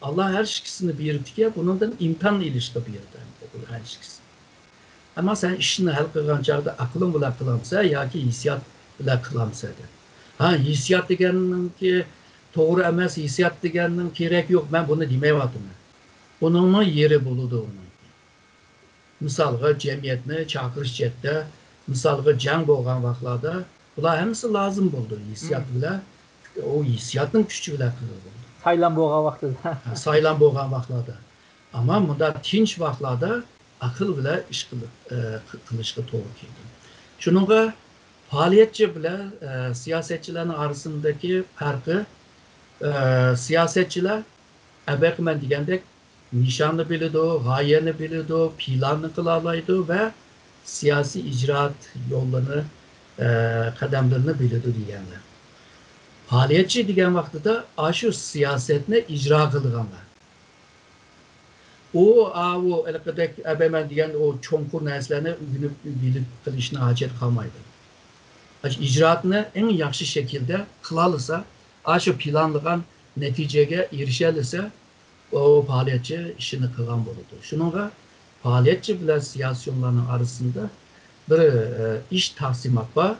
ئاللا ھەر ئىككىسىنى بېرىپتىكەن، بۇنىڭدىن ئىمتىھان ئېلىشقا بېرىدۇ بۇ ھەر ئىككىسى. ئەمما سەن ئىشنى ھەل قىلغان چاغدا ئەقلىڭ بىلەن قىلامسەن ياكى ھېسسىيات بىلەن قىلامسەن دەپ. ھە، ھېسسىيات دېگەننىڭكى توغرا ئەمەس، ھېسسىيات دېگەننىڭ كېرەك يوق، مەن بۇنى دېمەيۋاتىمەن. ئۇنىڭمۇ يېرى بولىدۇ ئۇنىڭ. مىسالغا، جەمئىيەتنى چاقىرىش جەھەتتە، مىسالغا، جەڭ بولغان ۋاقىتلاردا بۇلار ھەممىسى لازىم بولىدۇ. ھېسسىيات بىلەن، ئۇ ھېسسىياتنىڭ كۈچى بىلەن قىلغىلى بولىدۇ. سايلام بولغان ۋاقتىدا. ھە، سايلام بولغان ۋاقىتلاردا. ئەمما مۇنداق تىنچ ۋاقىتلاردا ئەقىل بىلەن ئىش قىلىپ، ئە، قىلىشقا توغرا كېلىدۇ. شۇنىڭغا پائالىيەتچى بىلەن، ئە، سىياسەتچىلەرنىڭ ئارىسىندىكى پەرقى، ئە، سىياسەتچىلەر ئەبەقىمەن دېگەندەك نىشاننى بىلىدۇ، غايەنى بىلىدۇ، پىلاننى قىلالايدۇ ۋە سىياسىي ئىجرائات يوللىرىنى، ئە، قەدەملىرىنى بىلىدۇ دېگەنلەر. پائالىيەتچى دېگەن ۋاقتىدا ئاشۇ سىياسەتنى ئىجرا قىلىدىغانلار. ئۇ، ئاۋۇ ھېلىقىدەك ئەبەمەن دېگەن ئۇ چوڭقۇر نەرسىلەرنى ئۆگىنىپ، بىلىپ قېلىشنىڭ ھاجەت قالمايدۇ. ئاشۇ ئىجرائاتنى ئەڭ ياخشى شەكىلدە قىلالىسا، ئاشۇ پىلانلىغان نەتىجىگە ئېرىشەلىسە، ئۇ پائالىيەتچى ئىشىنى قىلغان بولىدۇ. شۇنىڭغا پائالىيەتچى بىلەن سىياسىيونلارنىڭ ئارىسىدا بىر، ئە، ئىش تەقسىمات بار،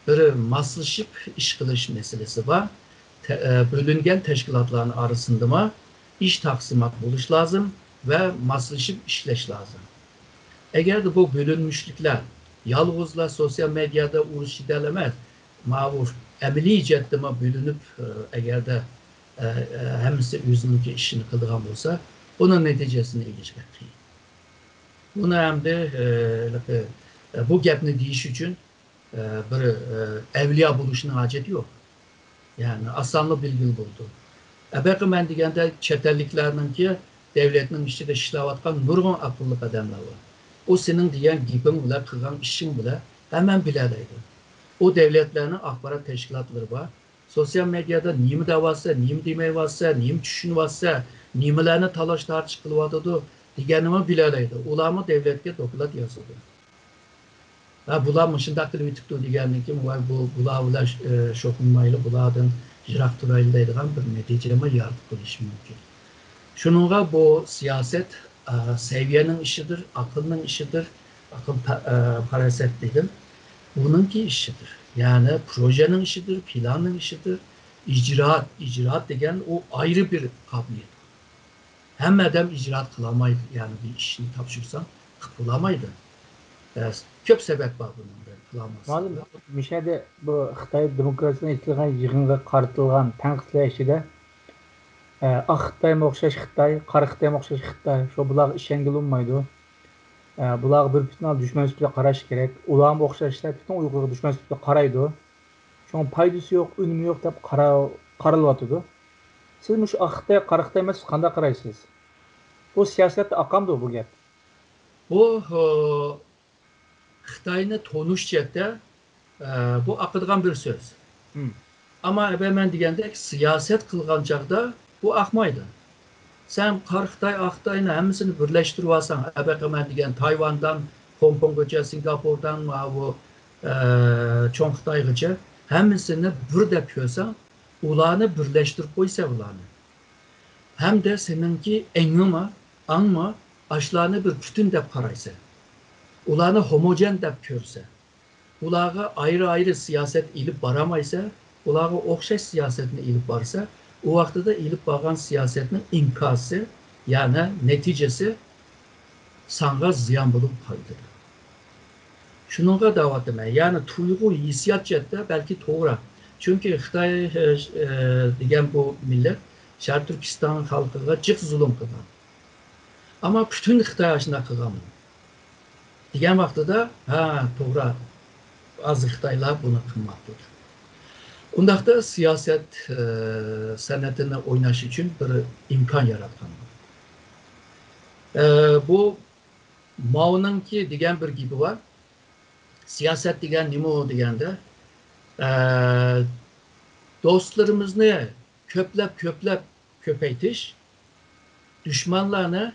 بىر ماسلىشىپ ئىش قىلىش مەسىلىسى بار. تە-، ئە، بۆلۈنگەن تەشكىلاتلارنىڭ ئارىسىندىمۇ ئىش تەقسىمات بولۇش لازىم ۋە ماسلىشىپ ئىشلەش لازىم. ئەگەردە بۇ بۆلۈنمۈشلۈكلەر يالغۇزلا سوتسىيال مېدىيادا ئۇرۇش جېدەل ئەمەس، ماۋۇ ئەمەلىي جەھەتتىمۇ بۆلۈنۈپ، ئە، ئەگەردە، ئە، ئە، ھەممىسى ئۆزىنىڭكى ئىشىنى قىلىدىغان بولسا، بۇنىڭ نەتىجىسىنى ئېلىش بەك قىيىن. بۇنى ئەمدى، ئە، بۇ گەپنى دېيىش ئۈچۈن، ئە، بىر، ئە، ئەۋلىيا بولۇشنىڭ ھاجىتى يوق. يەنى ئاسانلا بىلگىلى بولىدۇ. ئەبەقى مەن دېگەندە چەت ئەللىكلەرنىڭكى دەۋلەتنىڭ ئىچىدە ئىشلەۋاتقان نۇرغۇن ئەقىللىق ئادەملەر بار. ئۇ سېنىڭ دېگەن گېپىڭ بىلەن قىلغان ئىشىڭ بىلەن ھەممە بىلەلەيدۇ. ئۇ دەۋلەتلەرنىڭ ئاخبارات تەشكىلاتلىرى بار. سوتسىيال مېدىيادا نېمە دەۋاتسا، نېمە دېمەيۋاتسا، نېمە چۈشىنىۋاتسا، نېمىلەرنى تالاش-تارتىش قىلىۋاتىدۇ دېگەننىمۇ بىلەلەيدۇ. ئۇلارمۇ دەۋلەتكە دوكلات يازىدۇ. ھە، بۇلار مۇشۇنداق قىلىۋېتىپتۇ دېگەندىن كېيىن، ۋاي، بۇ، بۇلار بىلەن، ئە، شۇغۇللانمايلى، بۇلاردىن يىراق تۇرايلى دەيدىغان بىر نەتىجىمۇ يارىتىپ قويۇشى مۇمكىن. شۇنىڭغا بۇ سىياسەت، ئە، سەۋىيەنىڭ ئىشىدۇر، ئەقىلنىڭ ئىشىدۇر، ئەقىل پە-، ئە، پاراسەت دېدىم. بۇنىڭكى ئىشىدۇر. يەنى پروژېنىڭ ئىشىدۇر، پىلاننىڭ ئىشىدۇر. ئىجرائات، ئىجرائات دېگەن ئۇ ئايرى بىر قابىلىيەت. ھەممە ئادەم ئىجرائات قىلالمايدۇ، يەنى بىر ئىشنى تاپشۇرساڭ قىلىپ بولالمايدۇ. ئە، كۆپ سەۋەب بار بۇنىڭ بىلەن قىلالماسلىقى. مۇئەللىم، مۇشۇ يەردە بۇ خىتاي دېموكراتىيىسىنى ئېيتىلغان يىغىنغا قارىتىلغان تەنقىدلەر ئىچىدە، ئە، ئاق خىتايمۇ ئوخشاش خىتاي، قارا خىتايمۇ ئوخشاش خىتاي، شۇ بۇلارغا ئىشەنگىلى بولمايدۇ. ئە، بۇلارغا بىر پۈتۈن دۈشمەن سۈپىتىدە قاراش كېرەك. ئۇلارمۇ ئوخشاشلا پۈتۈن ئۇيغۇرغا دۈشمەن سۈپىتىدە قارايدۇ. شۇڭا پايدىسى يوق، ئۈنۈمى يوق دەپ قارا-، قارىلىۋاتىدۇ. سىز مۇشۇ ئاق خىتاي، قارا خىتاي مەسىلىسىگە قانداق قارايسىز؟ بۇ سىياسەتتە ئاقامدۇ بۇ گەپ؟ بۇ، ئۇ، خىتاينى تونۇش جەھەتتە، ئە، بۇ ئاقىدىغان بىر سۆز. مم. ئەمما ئەبەمەن دېگەندەك سىياسەت قىلغان چاغدا بۇ ئاقمايدۇ. سەن قارا خىتاي، ئاق خىتاينى ھەممىسىنى بىرلەشتۈرۈۋالساڭ، ئەبەقىمەن دېگەن تايۋاندىن، خوڭكوڭغىچە، سىنگاپوردىن، ماۋۇ، ئە، چوڭ خىتايغىچە ھەممىسىنى بىر دەپ كۆرسەڭ، ئۇلارنى بىرلەشتۈرۈپ قويسا ئۇلارنى. ھەمدە سېنىڭكى ئېڭىڭمۇ، ئاڭمۇ ئاشۇلارنى بىر پۈتۈن دەپ قارايسەن. ئۇلارنى ھوموجېن دەپ كۆرسە. ئۇلارغا ئايرى-ئايرى سىياسەت ئېلىپ بارالمايسەن، ئۇلارغا ئوخشاش سىياسەتنى ئېلىپ بارسا، ئۇ ۋاقتىدا ئېلىپ بارغان سىياسەتنىڭ ئىنكاسى، يەنى نەتىجىسى ساڭا زىيان بولۇپ قايتىدۇ. شۇنىڭغا دەۋاتىمەن، يەنى تۇيغۇ، ھېسسىيات جەھەتتە بەلكى توغرا. چۈنكى خىتاي، ئە، ئە، دېگەن بۇ مىللەت شەرقىي تۈركىستان خەلقىگە جىق زۇلۇم قىلغان. ئەمما پۈتۈن خىتاي ئاشۇنداق قىلغانمۇ؟ دېگەن ۋاقتىدا، ھە، توغرا، ئاز خىتايلار بۇنى قىلماپتۇ. ئۇنداقتا سىياسەت، ئە، سەنئىتىنى ئويناش ئۈچۈن بىر ئىمكان ياراتقان. ئە، بۇ ماۋنىڭكى دېگەن بىر گېپى بار. سىياسەت دېگەن نېمە دېگەندە، ئە، دوستلىرىمىزنى كۆپلەپ، كۆپلەپ كۆپەيتىش، دۈشمەنلەرنى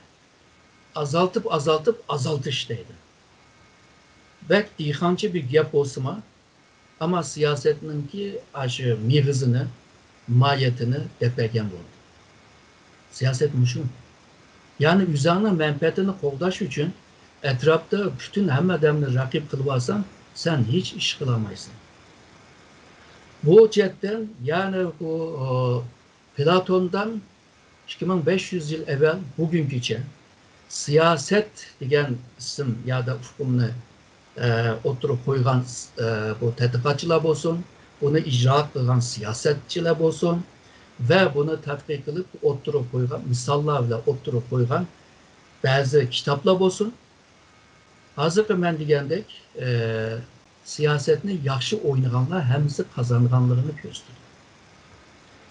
ئازالتىپ، ئازالتىپ، ئازالتىش دەيدۇ. بەك دېھقانچە بىر گەپ بولسىمۇ، ئەمما سىياسەتنىڭكى ئاشۇ مېغىزىنى، ماھىيىتىنى دەپ بەرگەن بولدى. سىياسەت مۇشۇ. يەنى ئۆزۈڭنىڭ مەنپەئەتىنى قوغداش ئۈچۈن ئەتراپتا پۈتۈن ھەممە ئادەمنى رەقىب قىلىۋالساڭ، سەن ھېچ ئىش قىلالمايسەن. بۇ جەھەتتىن يەنى بۇ، ئۇ، پلاتوندىن ئىككى مىڭ بەش يۈز يىل ئەۋۋەل بۈگۈنگىچە سىياسەت دېگەن ئىسىم يادا ئۇقۇمنى، ئە، ئوتتۇرىغا قويغان، ئە، بۇ تەتقىقاتچىلار بولسۇن، بۇنى ئىجرا قىلغان سىياسەتچىلەر بولسۇن ۋە بۇنى تەتقىق قىلىپ ئوتتۇرىغا قويغان مىساللار بىلەن ئوتتۇرىغا قويغان بەزى كىتابلار بولسۇن، ھازىرقى مەن دېگەندەك، ئە، سىياسەتنى ياخشى ئوينىغانلار ھەممىسى قازانغانلىقىنى كۆرسىتىدۇ.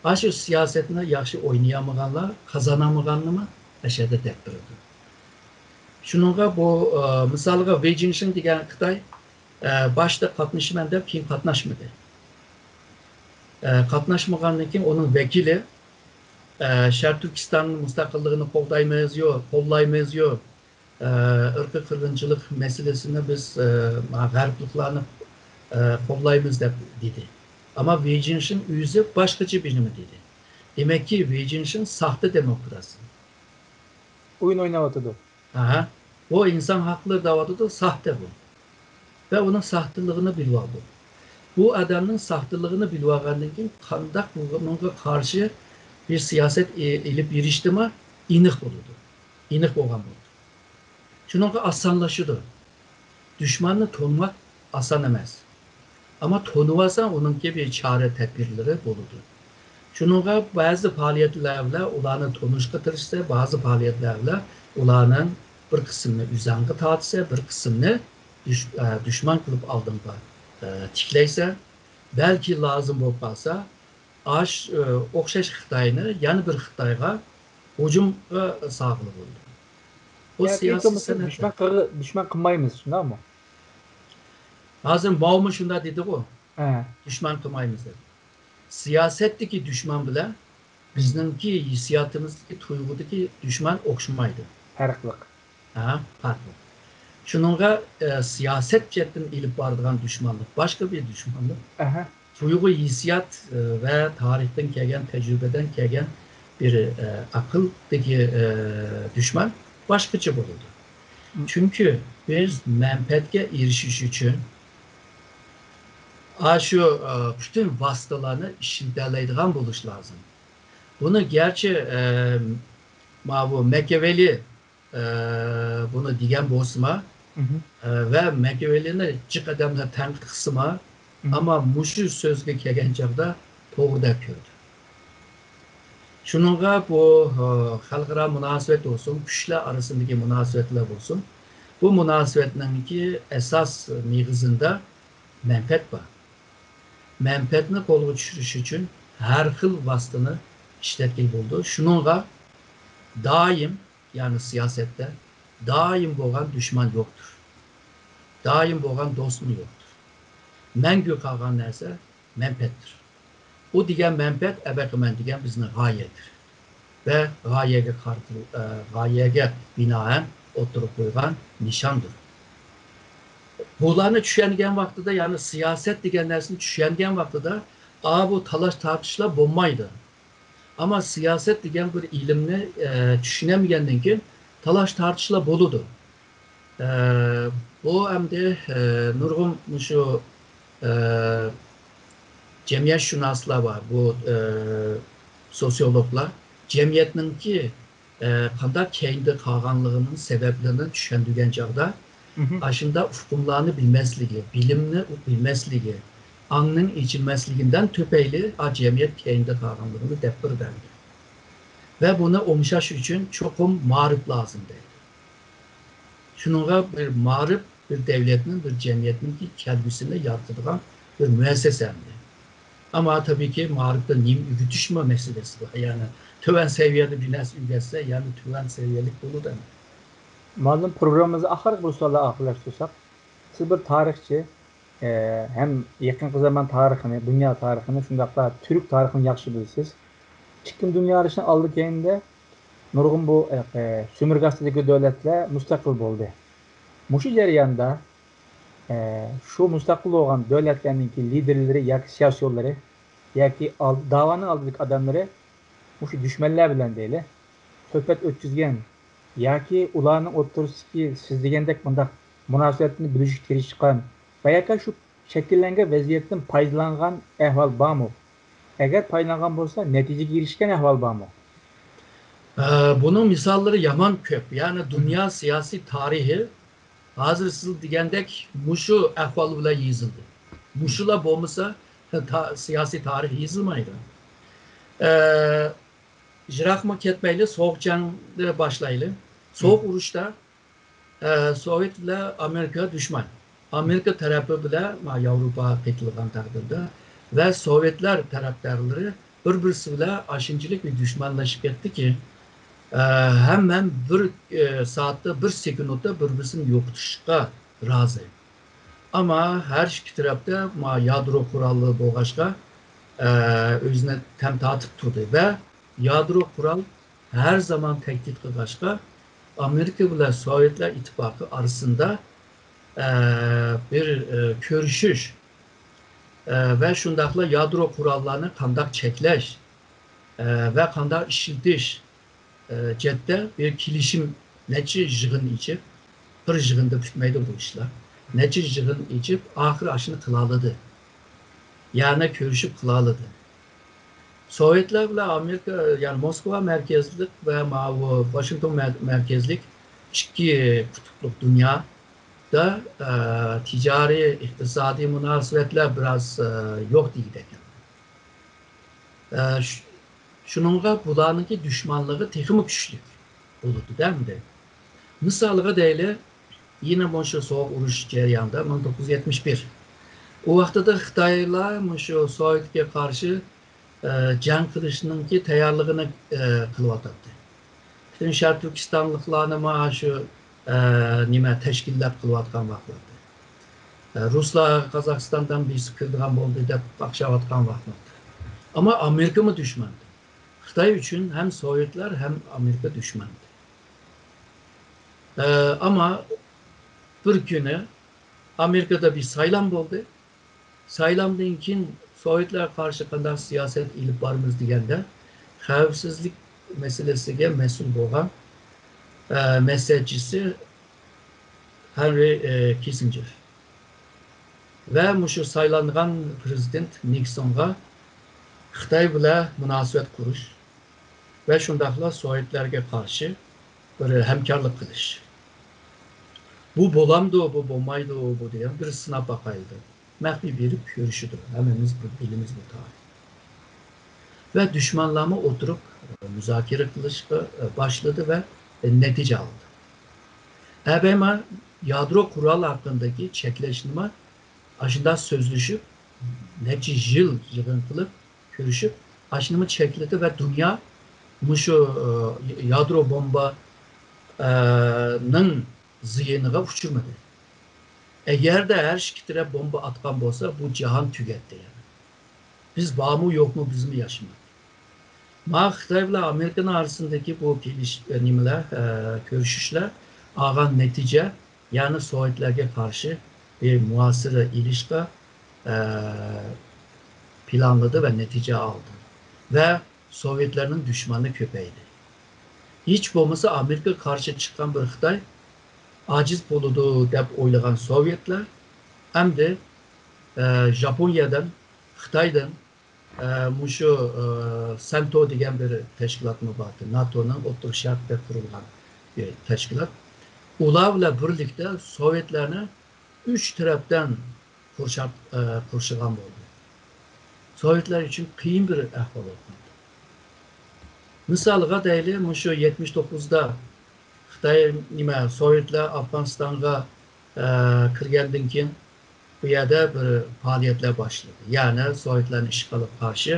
ئاشۇ سىياسەتنى ياخشى ئوينىيالمىغانلار قازانالمىغاننىمۇ ئەشەدە دەپ بېرىدۇ. شۇنىڭغا بۇ، ئە، مىسالغا ۋېي جىنشىڭ دېگەن خىتاي، ئە، باشتا قاتنىشىمەن دەپ كېيىن قاتناشمىدى. ئە، قاتناشمىغاندىن كېيىن ئۇنىڭ ۋەكىلى، ئە، شەرقىي تۈركىستاننىڭ مۇستەقىللىقىنى قوغدايمىز، يوق، قوللايمىز، يوق. ئە، ئىرقىي قىرغىنچىلىق مەسىلىسىنى بىز، ئە، غەربلىكلارنى، ئە، قوللايمىز دەپ دېدى. ئەمما ۋېي جىنشىڭ ئۆزى باشقىچە بىر نېمە دېدى. دېمەككى، ۋېي جىنشىڭ ساختا دېموكراسىيە. ئويۇن ئويناۋاتىدۇ. ئاھا. بۇ ئىنسان ھەقلىرى دەۋاتىدۇ، ساختا بۇ. ۋە ئۇنىڭ ساختىلىقىنى بىلىۋالدۇق. بۇ ئادەمنىڭ ساختىلىقىنى بىلىۋالغاندىن كېيىن قانداق بۇنىڭغا قارشى بىر سىياسەت ئېلىپ بېرىشتىمۇ ئېنىق بولىدۇ. ئېنىق بولغان بولىدۇ. شۇنىڭغا ئاسانلىشىدۇ. دۈشمەننى تونۇماق ئاسان ئەمەس. ئەمما تونۇۋالساڭ، ئۇنىڭكى بىر چارە تەدبىرلىرى بولىدۇ. شۇنىڭغا بەزى پائالىيەتلەر بىلەن ئۇلارنى تونۇشقا تىرىشسا، بەزى پائالىيەتلەر بىلەن ئۇلارنىڭ بىر قىسمىنى ئۆزۈڭگە تارتسا، بىر قىسمىنى دۈش-، ئە، دۈشمەن قىلىپ ئالدىڭغا، ئە، تىكلەيسەن. بەلكى لازىم بولۇپ قالسا، ئاش-، ئە، ئوخشاش خىتاينى يەنە بىر خىتايغا ھۇجۇمغا سالغىلى بولىدۇ. بۇ يەنى سىياسىي سەنئەت. دۈشمەن قىلغى-، دۈشمەن قىلمايمىز، شۇنداقمۇ؟ ھازىر ماۋمۇ شۇنداق دېدىغۇ. ھە. دۈشمەن قىلمايمىز دەپ. سىياسەتتىكى دۈشمەن بىلەن بىزنىڭكى ھېسسىياتىمىزدىكى، تۇيغۇدىكى دۈشمەن ئوخشىمايدۇ. پەرقلىق. ھە، پەرقلىق. شۇنىڭغا، ئە، سىياسەت جەھەتتىن ئېلىپ بارىدىغان دۈشمەنلىق باشقا بىر دۈشمەنلىق. ئەھە. تۇيغۇ ھېسسىيات، ئە، ۋە تارىختىن كەلگەن، تەجرىبىدىن كەلگەن بىر، ئە، ئەقىلدىكى، ئە، دۈشمەن باشقىچە بولىدۇ. م. چۈنكى بىز مەنپەئەتكە ئېرىشىش ئۈچۈن ئاشۇ، ئە، پۈتۈن ۋاسىتىلارنى ئىشلىتەلەيدىغان بولۇش لازىم. بۇنى گەرچە، ئە، ماۋۇ مەكىيەۋېللى ئە، بۇنى دېگەن بولسىمۇ، مھم. ئە، ۋە مەكىيەۋېللىنى جىق ئادەملەر تەنقىد قىلسىمۇ، مھم. ئەمما مۇشۇ سۆزگە كەلگەن چاغدا توغرا دەپ كۆردى. شۇنىڭغا بۇ، ئە، خەلقئارا مۇناسىۋەت بولسۇن، كۈچلەر ئارىسىندىكى مۇناسىۋەتلەر بولسۇن، بۇ مۇناسىۋەتنىڭكى ئاساس مېغىزىندا مەنپەئەت بار. مەنپەئەتنى قولغا چۈشۈرۈش ئۈچۈن ھەر خىل ۋاسىتىنى ئىشلەتكىلى بولىدۇ. شۇنىڭغا دائىم يەنى سىياسەتتە دائىم بولغان دۈشمەن يوقتۇر. دائىم بولغان دوستمۇ يوقتۇر. مەڭگۈ قالغان نەرسە مەنپەئەتتۇر. ئۇ دېگەن مەنپەئەت ئەبەقىمەن دېگەن بىزنىڭ غايەدۇر. ۋە غايەگە قارىتىل-، ئە، غايەگە بىنائەن ئوتتۇرىغا قويغان نىشاندۇر. بۇلارنى چۈشەنگەن ۋاقتىدا، يەنى سىياسەت دېگەن نەرسىنى چۈشەنگەن ۋاقتىدا، ئا، بۇ تالاش تارتىشلار بولمايدۇ. ئەمما سىياسەت دېگەن بىر ئىلىمنى، ئە، چۈشىنەلمىگەندىن كېيىن تالاش تارتىشلار بولىدۇ. ئە، بۇ ئەمدى، ئە، نۇرغۇن مۇشۇ، ئە، جەمئىيەتشۇناسلار بار، بۇ، ئە، سوسىيولوگلار جەمئىيەتنىڭكى، ئە، قانداق كەينىدە قالغانلىقىنىڭ سەۋەبلىرىنى چۈشەندۈرگەن چاغدا، مھم. ئاشۇنداق ئۇقۇملارنى بىلمەسلىكى، بىلىمنى بىلمەسلىكى، ئاڭنىڭ ئېچىلماسلىقىدىن تۈپەيلى، ئا، جەمئىيەت كەينىدە قالغانلىقىنى دەپ بېرىدۇ. ۋە بۇنى ئوڭشاش ئۈچۈن چوقۇم مائارىپ لازىم دەيدۇ. شۇنىڭغا بىر مائارىپ بىر دەۋلەتنىڭ، بىر جەمئىيەتنىڭكى كەلگۈسىنى يارىتىدىغان بىر مۇئەسسەسە ئەمدى. ئەمما تەبىئىيكى، مائارىپتا نېمە ئۆگىتىشمۇ مەسىلىسى بار. يەنى تۆۋەن سەۋىيەدە بىر نەرسە ئۆگەتسە، يەنە تۆۋەن سەۋىيەلىك بولىدۇ ئەمدى. مۇئەللىم، پروگراممىمىزدا ئاخىرقى بىر سوئالنى ئاخىرلاشتۇرساق، سىز بىر تارىخچى، ئە، ھەم يېقىنقى زامان تارىخىنى، دۇنيا تارىخىنى، شۇنداقلا تۈرك تارىخىنى ياخشى بىلىسىز. ئىككىنچى دۇنيا ئۇرۇشىنىڭ ئالدى كەينىدە نۇرغۇن بۇ، ئە، ئە، سۆمۈرگە ئاستىدىكى دۆلەتلەر مۇستەقىل بولدى. مۇشۇ جەرياندا، ئە، شۇ مۇستەقىل بولغان دۆلەتلەرنىڭكى لىدېرلىرى ياكى سىياسىيونلىرى ياكى ئال-، داۋانىڭ ئالدىدىكى ئادەملىرى مۇشۇ دۈشمەنلەر بىلەن دەيلى، سۆھبەت ئۆتكۈزگەن ياكى ئۇلارنىڭ ئوتتۇرىسىدىكى سىز دېگەندەك مۇنداق مۇناسىۋەتنى بۈزۈشكە تىرىشقان ۋە ياكى شۇ شەكىللەنگەن ۋەزىيەتتىن پايدىلانغان ئەھۋال بارمۇ؟ ئەگەر پايدىلانغان بولسا، نەتىجىگە ئېرىشكەن ئەھۋال بارمۇ؟ ئە، بۇنىڭ مىساللىرى يامان كۆپ. يەنى دۇنيا سىياسىي تارىخى ھازىر سىز دېگەندەك مۇشۇ ئەھۋال بىلەن يېزىلدى. مۇشۇلار بولمىسا، تا-، سىياسىي تارىخ يېزىلمايدۇ. ئە، يىراقمۇ كەتمەيلى، سوغۇق جەڭدىن باشلايلى. سوغۇق ئۇرۇشتا، ئە، سوۋېت بىلەن ئامېرىكا دۈشمەن. ئامېرىكا تەرەپى بىلەن، ما، ياۋروپاغا قېتىلغان تەقدىردە ۋە سوۋېتلار تەرەپدارلىرى بىر-بىرسى بىلەن ئاشۇنچىلىك بىر دۈشمەنلىشىپ كەتتىكى، ئە، ھەممە بىر، ئە، سائەتتە، بىر سېكۇنتتا بىر-بىرسىنى يوقىتىشقا رازى. ئەمما ھەر ئىككى تەرەپتە، ما، يادرو قورالى بولغاچقا، ئە، ئۆزىنى تەم تارتىپ تۇردى ۋە يادرو قورال ھەر زامان تەھدىت قىلغاچقا، ئامېرىكا بىلەن سوۋېتلار ئىتتىپاقى ئارىسىندا، ئە، بىر، ئە، كۆرۈشۈش، ئە، ۋە شۇنداقلا يادرو قوراللارنى قانداق چەكلەش، ئە، ۋە قانداق ئىشلىتىش، ئە، جەھەتتە بىر كېلىشىم نەچچە يىغىن ئېچىپ، بىر يىغىندا پۈتمەيدۇ بۇ ئىشلار. نەچچە يىغىن ئېچىپ، ئاخىرى ئاشۇنى قىلالىدى. يەنى كۆرۈشۈپ قىلالىدى. سوۋېتلار بىلەن ئامېرىكا، يەنى موسكۋا مەركەزلىك ۋە ماۋۇ ۋاشىنگتون مەر-، مەركەزلىك ئىككى قۇتۇپلۇق دۇنيادا، ئە، تىجارىي، ئىقتىسادىي مۇناسىۋەتلەر بىراز، ئە، يوق دېگۈدەك. ئە، شۇ-، شۇنىڭغا بۇلارنىڭكى دۈشمەنلىكى تېخىمۇ كۈچلۈك بولىدۇ-دە ئەمدى. مىسالغا دەيلى، يەنە مۇشۇ سوغۇق ئۇرۇش جەريانىدا، مىڭ توققۇز يۈز يەتمىش بىر، ئۇ ۋاقتىدا خىتايلار مۇشۇ سوۋېتكە قارشى، ئە، جەڭ قىلىشنىڭكى تەييارلىقىنى، ئە، قىلىۋاتاتتى. پۈتۈن شەرقىي تۈركىستانلىقلارنىمۇ شۇ، ئە، نېمە، تەشكىللەپ قىلىۋاتقان ۋاقتىدا. ئە، رۇسلار قازاقىستاندىن بېسىپ كىرىدىغان بولدى دەپ قاقشاۋاتقان ۋاقتىدا. ئەمما ئامېرىكىمۇ دۈشمەندى. خىتاي ئۈچۈن ھەم سوۋېتلار، ھەم ئامېرىكا دۈشمەندى. ئە، ئەمما بىر كۈنى ئامېرىكىدا بىر سايلام بولدى. سايلامدىن كېيىن سوۋېتلارغا قارشى قانداق سىياسەت ئېلىپ بارىمىز دېگەندە، خەۋپسىزلىك مەسىلىسىگە مەسئۇل بولغان، ئە، مەسلىھەتچىسى ھېنرى، ئە، كىسسىنجېر ۋە مۇشۇ سايلانغان پىرېزىدېنت نىكسونغا خىتاي بىلەن مۇناسىۋەت قۇرۇش ۋە شۇنداقلا سوۋېتلارغا قارشى بىر ھەمكارلىق قىلىش. بۇ بولامدۇ، بۇ بولمايدۇ، بۇ دېگەن بىر سىناپ باقايلى دەپ مەخپىي بېرىپ كۆرۈشىدۇ. ھەممىمىز بىلىمىز بۇ تارىخ. ۋە دۈشمەنلەرمۇ ئولتۇرۇپ مۇزاكىرە قىلىشقا باشلىدى ۋە نەتىجە ئالدى. ئەبەيما يادرو قورال ھەققىدىكى چەكلەشنىمۇ ئاشۇنداق سۆزلىشىپ، نەچچە يىل يىغىن قىلىپ، كۆرۈشۈپ، ئاشۇنىمۇ چەكلىدى ۋە دۇنيا مۇشۇ، ئە، يادرو بومبا، ئە، نىڭ زىيىنىغا ئۇچرىمىدى. ئەگەردە ھەر ئىككى تەرەپ بومبا ئاتقان بولسا، بۇ جاھان تۈگەتتى يەنى. بىز بارمۇ يوقمۇ، بىزمۇ ياشىمايدۇ. ما خىتاي بىلەن ئامېرىكىنىڭ ئارىسىندىكى بۇ كېلىش-، نېمىلەر، ئە، كۆرۈشۈشلەر ئالغان نەتىجە، يەنى سوۋېتلارغا قارشى بىر مۇھاسىرە ئېلىشقا، ئە، پىلانلىدى ۋە نەتىجە ئالدى. ۋە سوۋېتلارنىڭ دۈشمىنى كۆپەيدى. ھېچ بولمىسا ئامېرىكىغا قارشى چىققان بىر خىتاي ئاجىز بولىدۇ دەپ ئويلىغان سوۋېتلار ئەمدى، ئە، ژاپونىيەدىن، خىتايدىن، ئە، مۇشۇ، ئە، سەنتو دېگەن بىر تەشكىلاتمۇ بار ئىدى. ناتونىڭ ئوتتۇرا شەرقتە قۇرۇلغان بىر تەشكىلات. ئۇلار بىلەن بىرلىكتە سوۋېتلارنى ئۈچ تەرەپتىن قورشاپ، ئە، قورشىغان بولدى. سوۋېتلار ئۈچۈن قىيىن بىر ئەھۋال بولۇپ قالدى. مىسالغا دەيلى، مۇشۇ يەتمىش توققۇزدا خىتاي نېمە، سوۋېتلار ئافغانىستانغا، ئە، كىرگەندىن كېيىن، بۇ يەردە بىر پائالىيەتلەر باشلىدى. يەنى سوۋېتلارنىڭ ئىشغالىغا قارشى،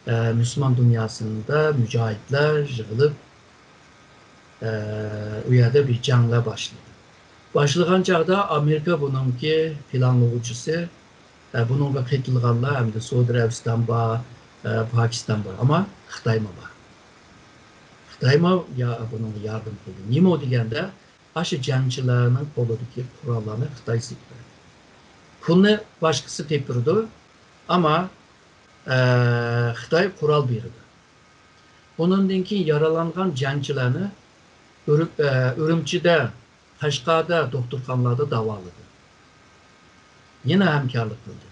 ئە، مۇسۇلمان دۇنياسىندا مۇجاھىدلار يىغىلىپ، ئە، ئۇ يەردە بىر جەڭلەر باشلىدى. باشلىغان چاغدا ئامېرىكا بۇنىڭكى پىلانلىغۇچىسى، ئە، بۇنىڭغا قېتىلغانلار ئەمدى سەئۇدى ئەرەبىستان بار، ئە، پاكىستان بار، ئەمما خىتايمۇ بار. خىتايمۇ يا-، بۇنىڭغا ياردەم قىلدى. نېمە ئۇ دېگەندە، ئاشۇ جەڭچىلەرنىڭ قولىدىكى قوراللارنى خىتاي سېتىپ بەردى. پۇلنى باشقىسى تېپىپ بېرىدۇ، ئەمما، ئە، خىتاي قورال بېرىدۇ. ئۇنىڭدىن كېيىن يارىلانغان جەڭچىلەرنى ئۈر-، ئە، ئۈرۈمچىدە، قەشقەردە دوختۇرخانىلاردا داۋالىدى. يەنە ھەمكارلىق قىلدى.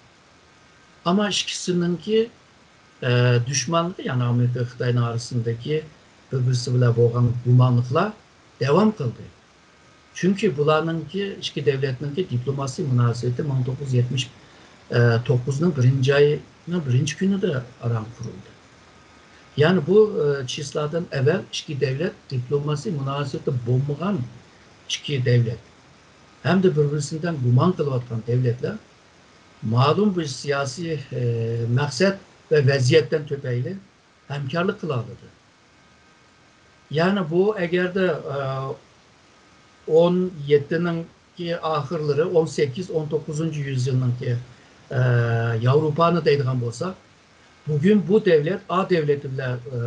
ئەمما ئىككىسىنىڭكى، ئە، دۈشمانلىقى، يەنى ئامېرىكا خىتاينىڭ ئارىسىندىكى بىر-بىرسى بىلەن بولغان گۇمانلىقلار داۋام قىلدى. چۈنكى بۇلارنىڭكى، ئىككى دۆلەتنىڭكى دىپلوماسىي مۇناسىۋىتى مىڭ توققۇز يۈز يەتمىش توققۇزنىڭ بىرىنچى ئاينىڭ بىرىنچى كۈنىدە ئاران قۇرۇلدى. يەنى بۇ، ئە، چىسلادىن ئەۋۋەل ئىككى دۆلەت دىپلوماسىي مۇناسىۋىتى بولمىغان ئىككى دۆلەت ھەمدە بىر-بىرسىدىن گۇمان قىلىۋاتقان دۆلەتلەر مەلۇم بىر سىياسىي، ئە، مەقسەت ۋە ۋەزىيەتتىن تۈپەيلى ھەمكارلىق قىلالىدى. يەنى بۇ ئەگەردە، ئە، ئون يەتتىنىڭكى ئاخىرلىرى، ئون سەككىز، ئون توققۇزىنچى يۈزيىلنىڭكى، ئە، ياۋروپانى دەيدىغان بولساق، بۈگۈن بۇ دۆلەت ئا دۆلىتى بىلەن، ئە،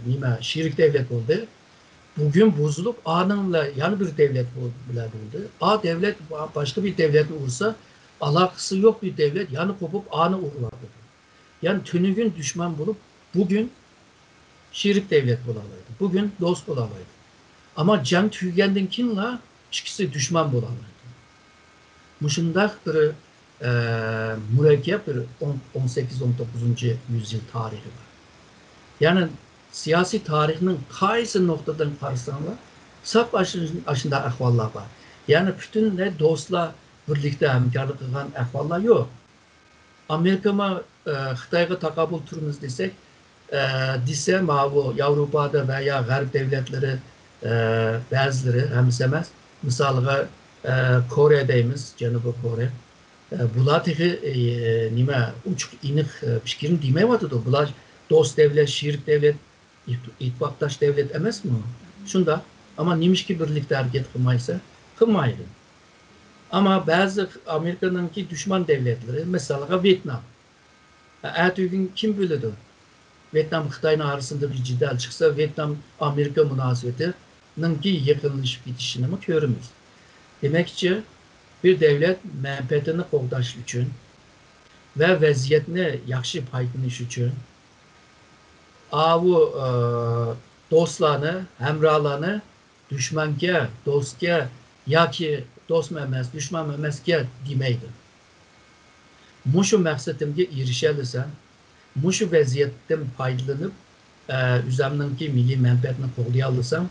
نېمە، شېرىك دۆلەت بولدى. بۈگۈن بۇزۇلۇپ، ئانىڭ بىلەن يەنە بىر دۆلەت بول-، بىلەن بولدى. ئا دۆلەت با-، باشقا بىر دۆلەتنى ئۇرسا، ئالاقىسى يوق بىر دۆلەت يەنە قوپۇپ، ئانى ئۇرۇۋاتىدۇ. يەنى تۈنۈگۈن دۈشمەن بولۇپ، بۈگۈن شېرىك دۆلەت بولالايدۇ. بۈگۈن دوست بولالايدۇ. ئەمما جەڭ تۈگىگەندىن كېيىنلا ئىككىسى دۈشمەن بولالايدۇ. مۇشۇنداق بىر، ئە، مۇرەككەپ بىر ئون، ئون سەككىز، ئون توققۇزىنچى يۈزيىل تارىخى بار. يەنى سىياسىي تارىخنىڭ قايسى نۇقتىدىن قارىساڭلار، ساپ ئاشۇ-، ئاشۇنداق ئەھۋاللار بار. يەنى پۈتۈنلەي دوستلار بىرلىكتە ھەمكارلىق قىلغان ئەھۋاللار يوق. ئامېرىكىمۇ، ئە، خىتايغا تاقابىل تۇرىمىز دېسەك، ئە، دېسە، ماۋۇ ياۋروپادا ۋە يا غەرب دۆلەتلىرى، ئە، بەزىلىرى، ھەممىسى ئەمەس، مىسالغا، ئە، كورېيە دەيمىز، جەنۇبىي كورېيە. ئە، بۇلار تېخى، ئە، نېمە، ئوچۇق، ئېنىق، ئە، پىكرىنى دېمەيۋاتىدۇ. بۇلار دوست دۆلەت، شېرىك دۆلەت، ئىت-، ئىتتىپاقداش دۆلەت ئەمەسمۇ؟ شۇنداق. ئەمما نېمىشقا بىرلىكتە ھەرىكەت قىلمايسەن؟ قىلمايدۇ. ئەمما بەزى ئامېرىكىنىڭكى دۈشمەن دۆلەتلىرى، مىسالغا ۋيېتنام. ئەتىگۈن كىم بىلىدۇ؟ ۋيېتنام خىتاينىڭ ئارىسىدا بىر جېدەل چىقسا، ۋيېتنام ئامېرىكا مۇناسىۋىتىنىڭكى يېقىنلىشىپ كېتىشىنىمۇ كۆرىمىز. دېمەكچى، بىر دۆلەت مەنپەئەتىنى قوغداش ئۈچۈن ۋە ۋەزىيەتنى ياخشى پايدىلىنىش ئۈچۈن ئاۋۇ، ئە، دوستلارنى، ھەمراھلارنى دۈشمەنگە، دوستكە ياكى دوستمۇ ئەمەس، دۈشمەنمۇ ئەمەسكە دېمەيدۇ. مۇشۇ مەقسىتىمگە ئېرىشەلىسەم، مۇشۇ ۋەزىيەتتىن پايدىلىنىپ، ئە، ئۆزەمنىڭكى مىللىي مەنپەئەتنى قوغدىيالىسام،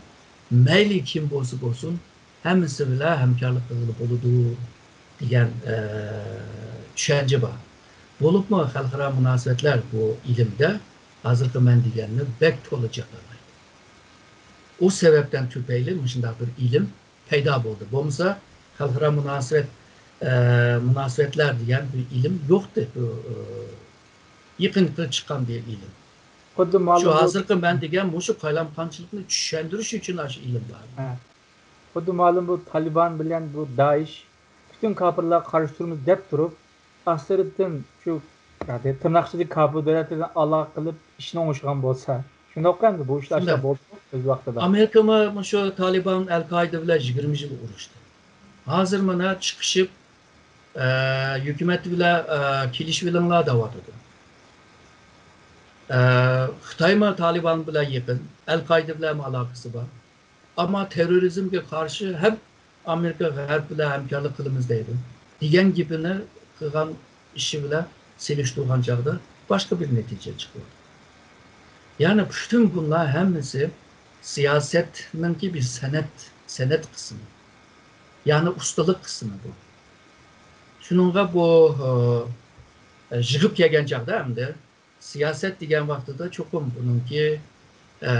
مەيلى كىم بولسا بولسۇن، ھەممىسى بىلەن ھەمكارلىق قىلغىلى بولىدۇ دېگەن، ئە، چۈشەنچە بار. بولۇپمۇ خەلقئارا مۇناسىۋەتلەر بۇ ئىلىمدە ھازىرقى مەن دېگەننى بەك تولا جاكارلايدۇ. ئۇ سەۋەبتىن تۈپەيلى مۇشۇنداق بىر ئىلىم پەيدا بولدى. بولمىسا خەلقئارا مۇناسىۋەت، ئە، مۇناسىۋەتلەر دېگەن بىر ئىلىم يوقتى. بۇ، ئە، يېقىنقى چىققان بىر ئىلىم. خۇددى شۇ مالۇم بۇ ھازىرقى مەن دېگەن مۇشۇ قايلامقانچىلىقنى چۈشەندۈرۈش ئۈچۈن ئاشۇ ئىلىم بار. ھە. خۇددى مالۇم بۇ تالىبان بىلەن بۇ دائىش پۈتۈن كاپىرلارغا قارشى تۇرىمىز دەپ تۇرۇپ، ئاستىرتىن شۇ، يەنى تىرناق ئىچىدە كاپىر دۆلەتلەر بىلەن ئالاقە قىلىپ ئىشنى ئوڭشىغان بولسا. شۇنداققۇ ئەمدى بۇ ئىشلار شۇنداق. بولدى ئۆز ۋاقتىدا. ئامېرىكىمۇ مۇشۇ تالىبان، ئەل-قائىدە بىلەن يىگىرمە يىل ئۇرۇشتى. ھازىر مانا چىقىشىپ، ئە، ھۆكۈمەت بىلەن، ئە، كېلىشىۋېلىڭلار دەۋاتىدۇ. ئە، خىتايمۇ تالىبان بىلەن يېقىن، ئەل-قائىدە بىلەنمۇ ئالاقىسى بار. ئەمما تېررورىزمگە قارشى ھەم ئامېرىكا غەرب بىلەن ھەمكارلىق قىلىمىز دەيدۇ. دېگەن گېپىنى قىلغان ئىشى بىلەن سېلىشتۇرغان چاغدا باشقا بىر نەتىجە چىقىۋاتىدۇ. يەنى پۈتۈن بۇلار ھەممىسى سىياسەتنىڭكى بىر سەنئەت، سەنئەت قىسمى. يەنى ئۇستىلىق قىسمى بۇ. شۇنىڭغا بۇ، ئە، يىغىپ كەلگەن چاغدا ئەمدى سىياسەت دېگەن ۋاقتىدا چوقۇم بۇنىڭكى، ئە،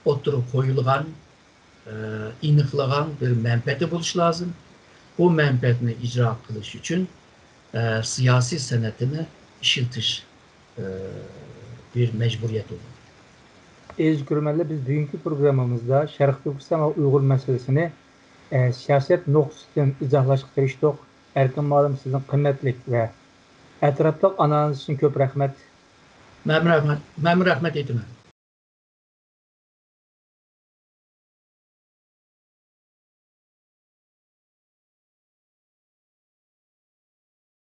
ئوتتۇرىغا قويۇلغان، ئە، ئېنىقلىغان بىر مەنپەئەتى بولۇشى لازىم. بۇ مەنپەئەتنى ئىجرا قىلىش ئۈچۈن، ئە، سىياسىي سەنئىتىنى ئىشلىتىش، ئە، بىر مەجبۇرىيەت بولىدۇ. ئەزىز كۆرۈرمەنلەر، بىز بۈگۈنكى پروگراممىمىزدا شەرقىي تۈركىستان ۋە ئۇيغۇر مەسىلىسىنى، ئە، سىياسەت نۇقتىسىدىن ئىزاھلاشقا تىرىشتۇق. ئەركىن مۇئەللىم، سىزنىڭ قىممەتلىك ۋە ئەتراپلىق ئانالىزىڭىز ئۈچۈن كۆپ رەھمەت. مەنمۇ رەھمەت، مەنمۇ رەھمەت ئېيتىمەن.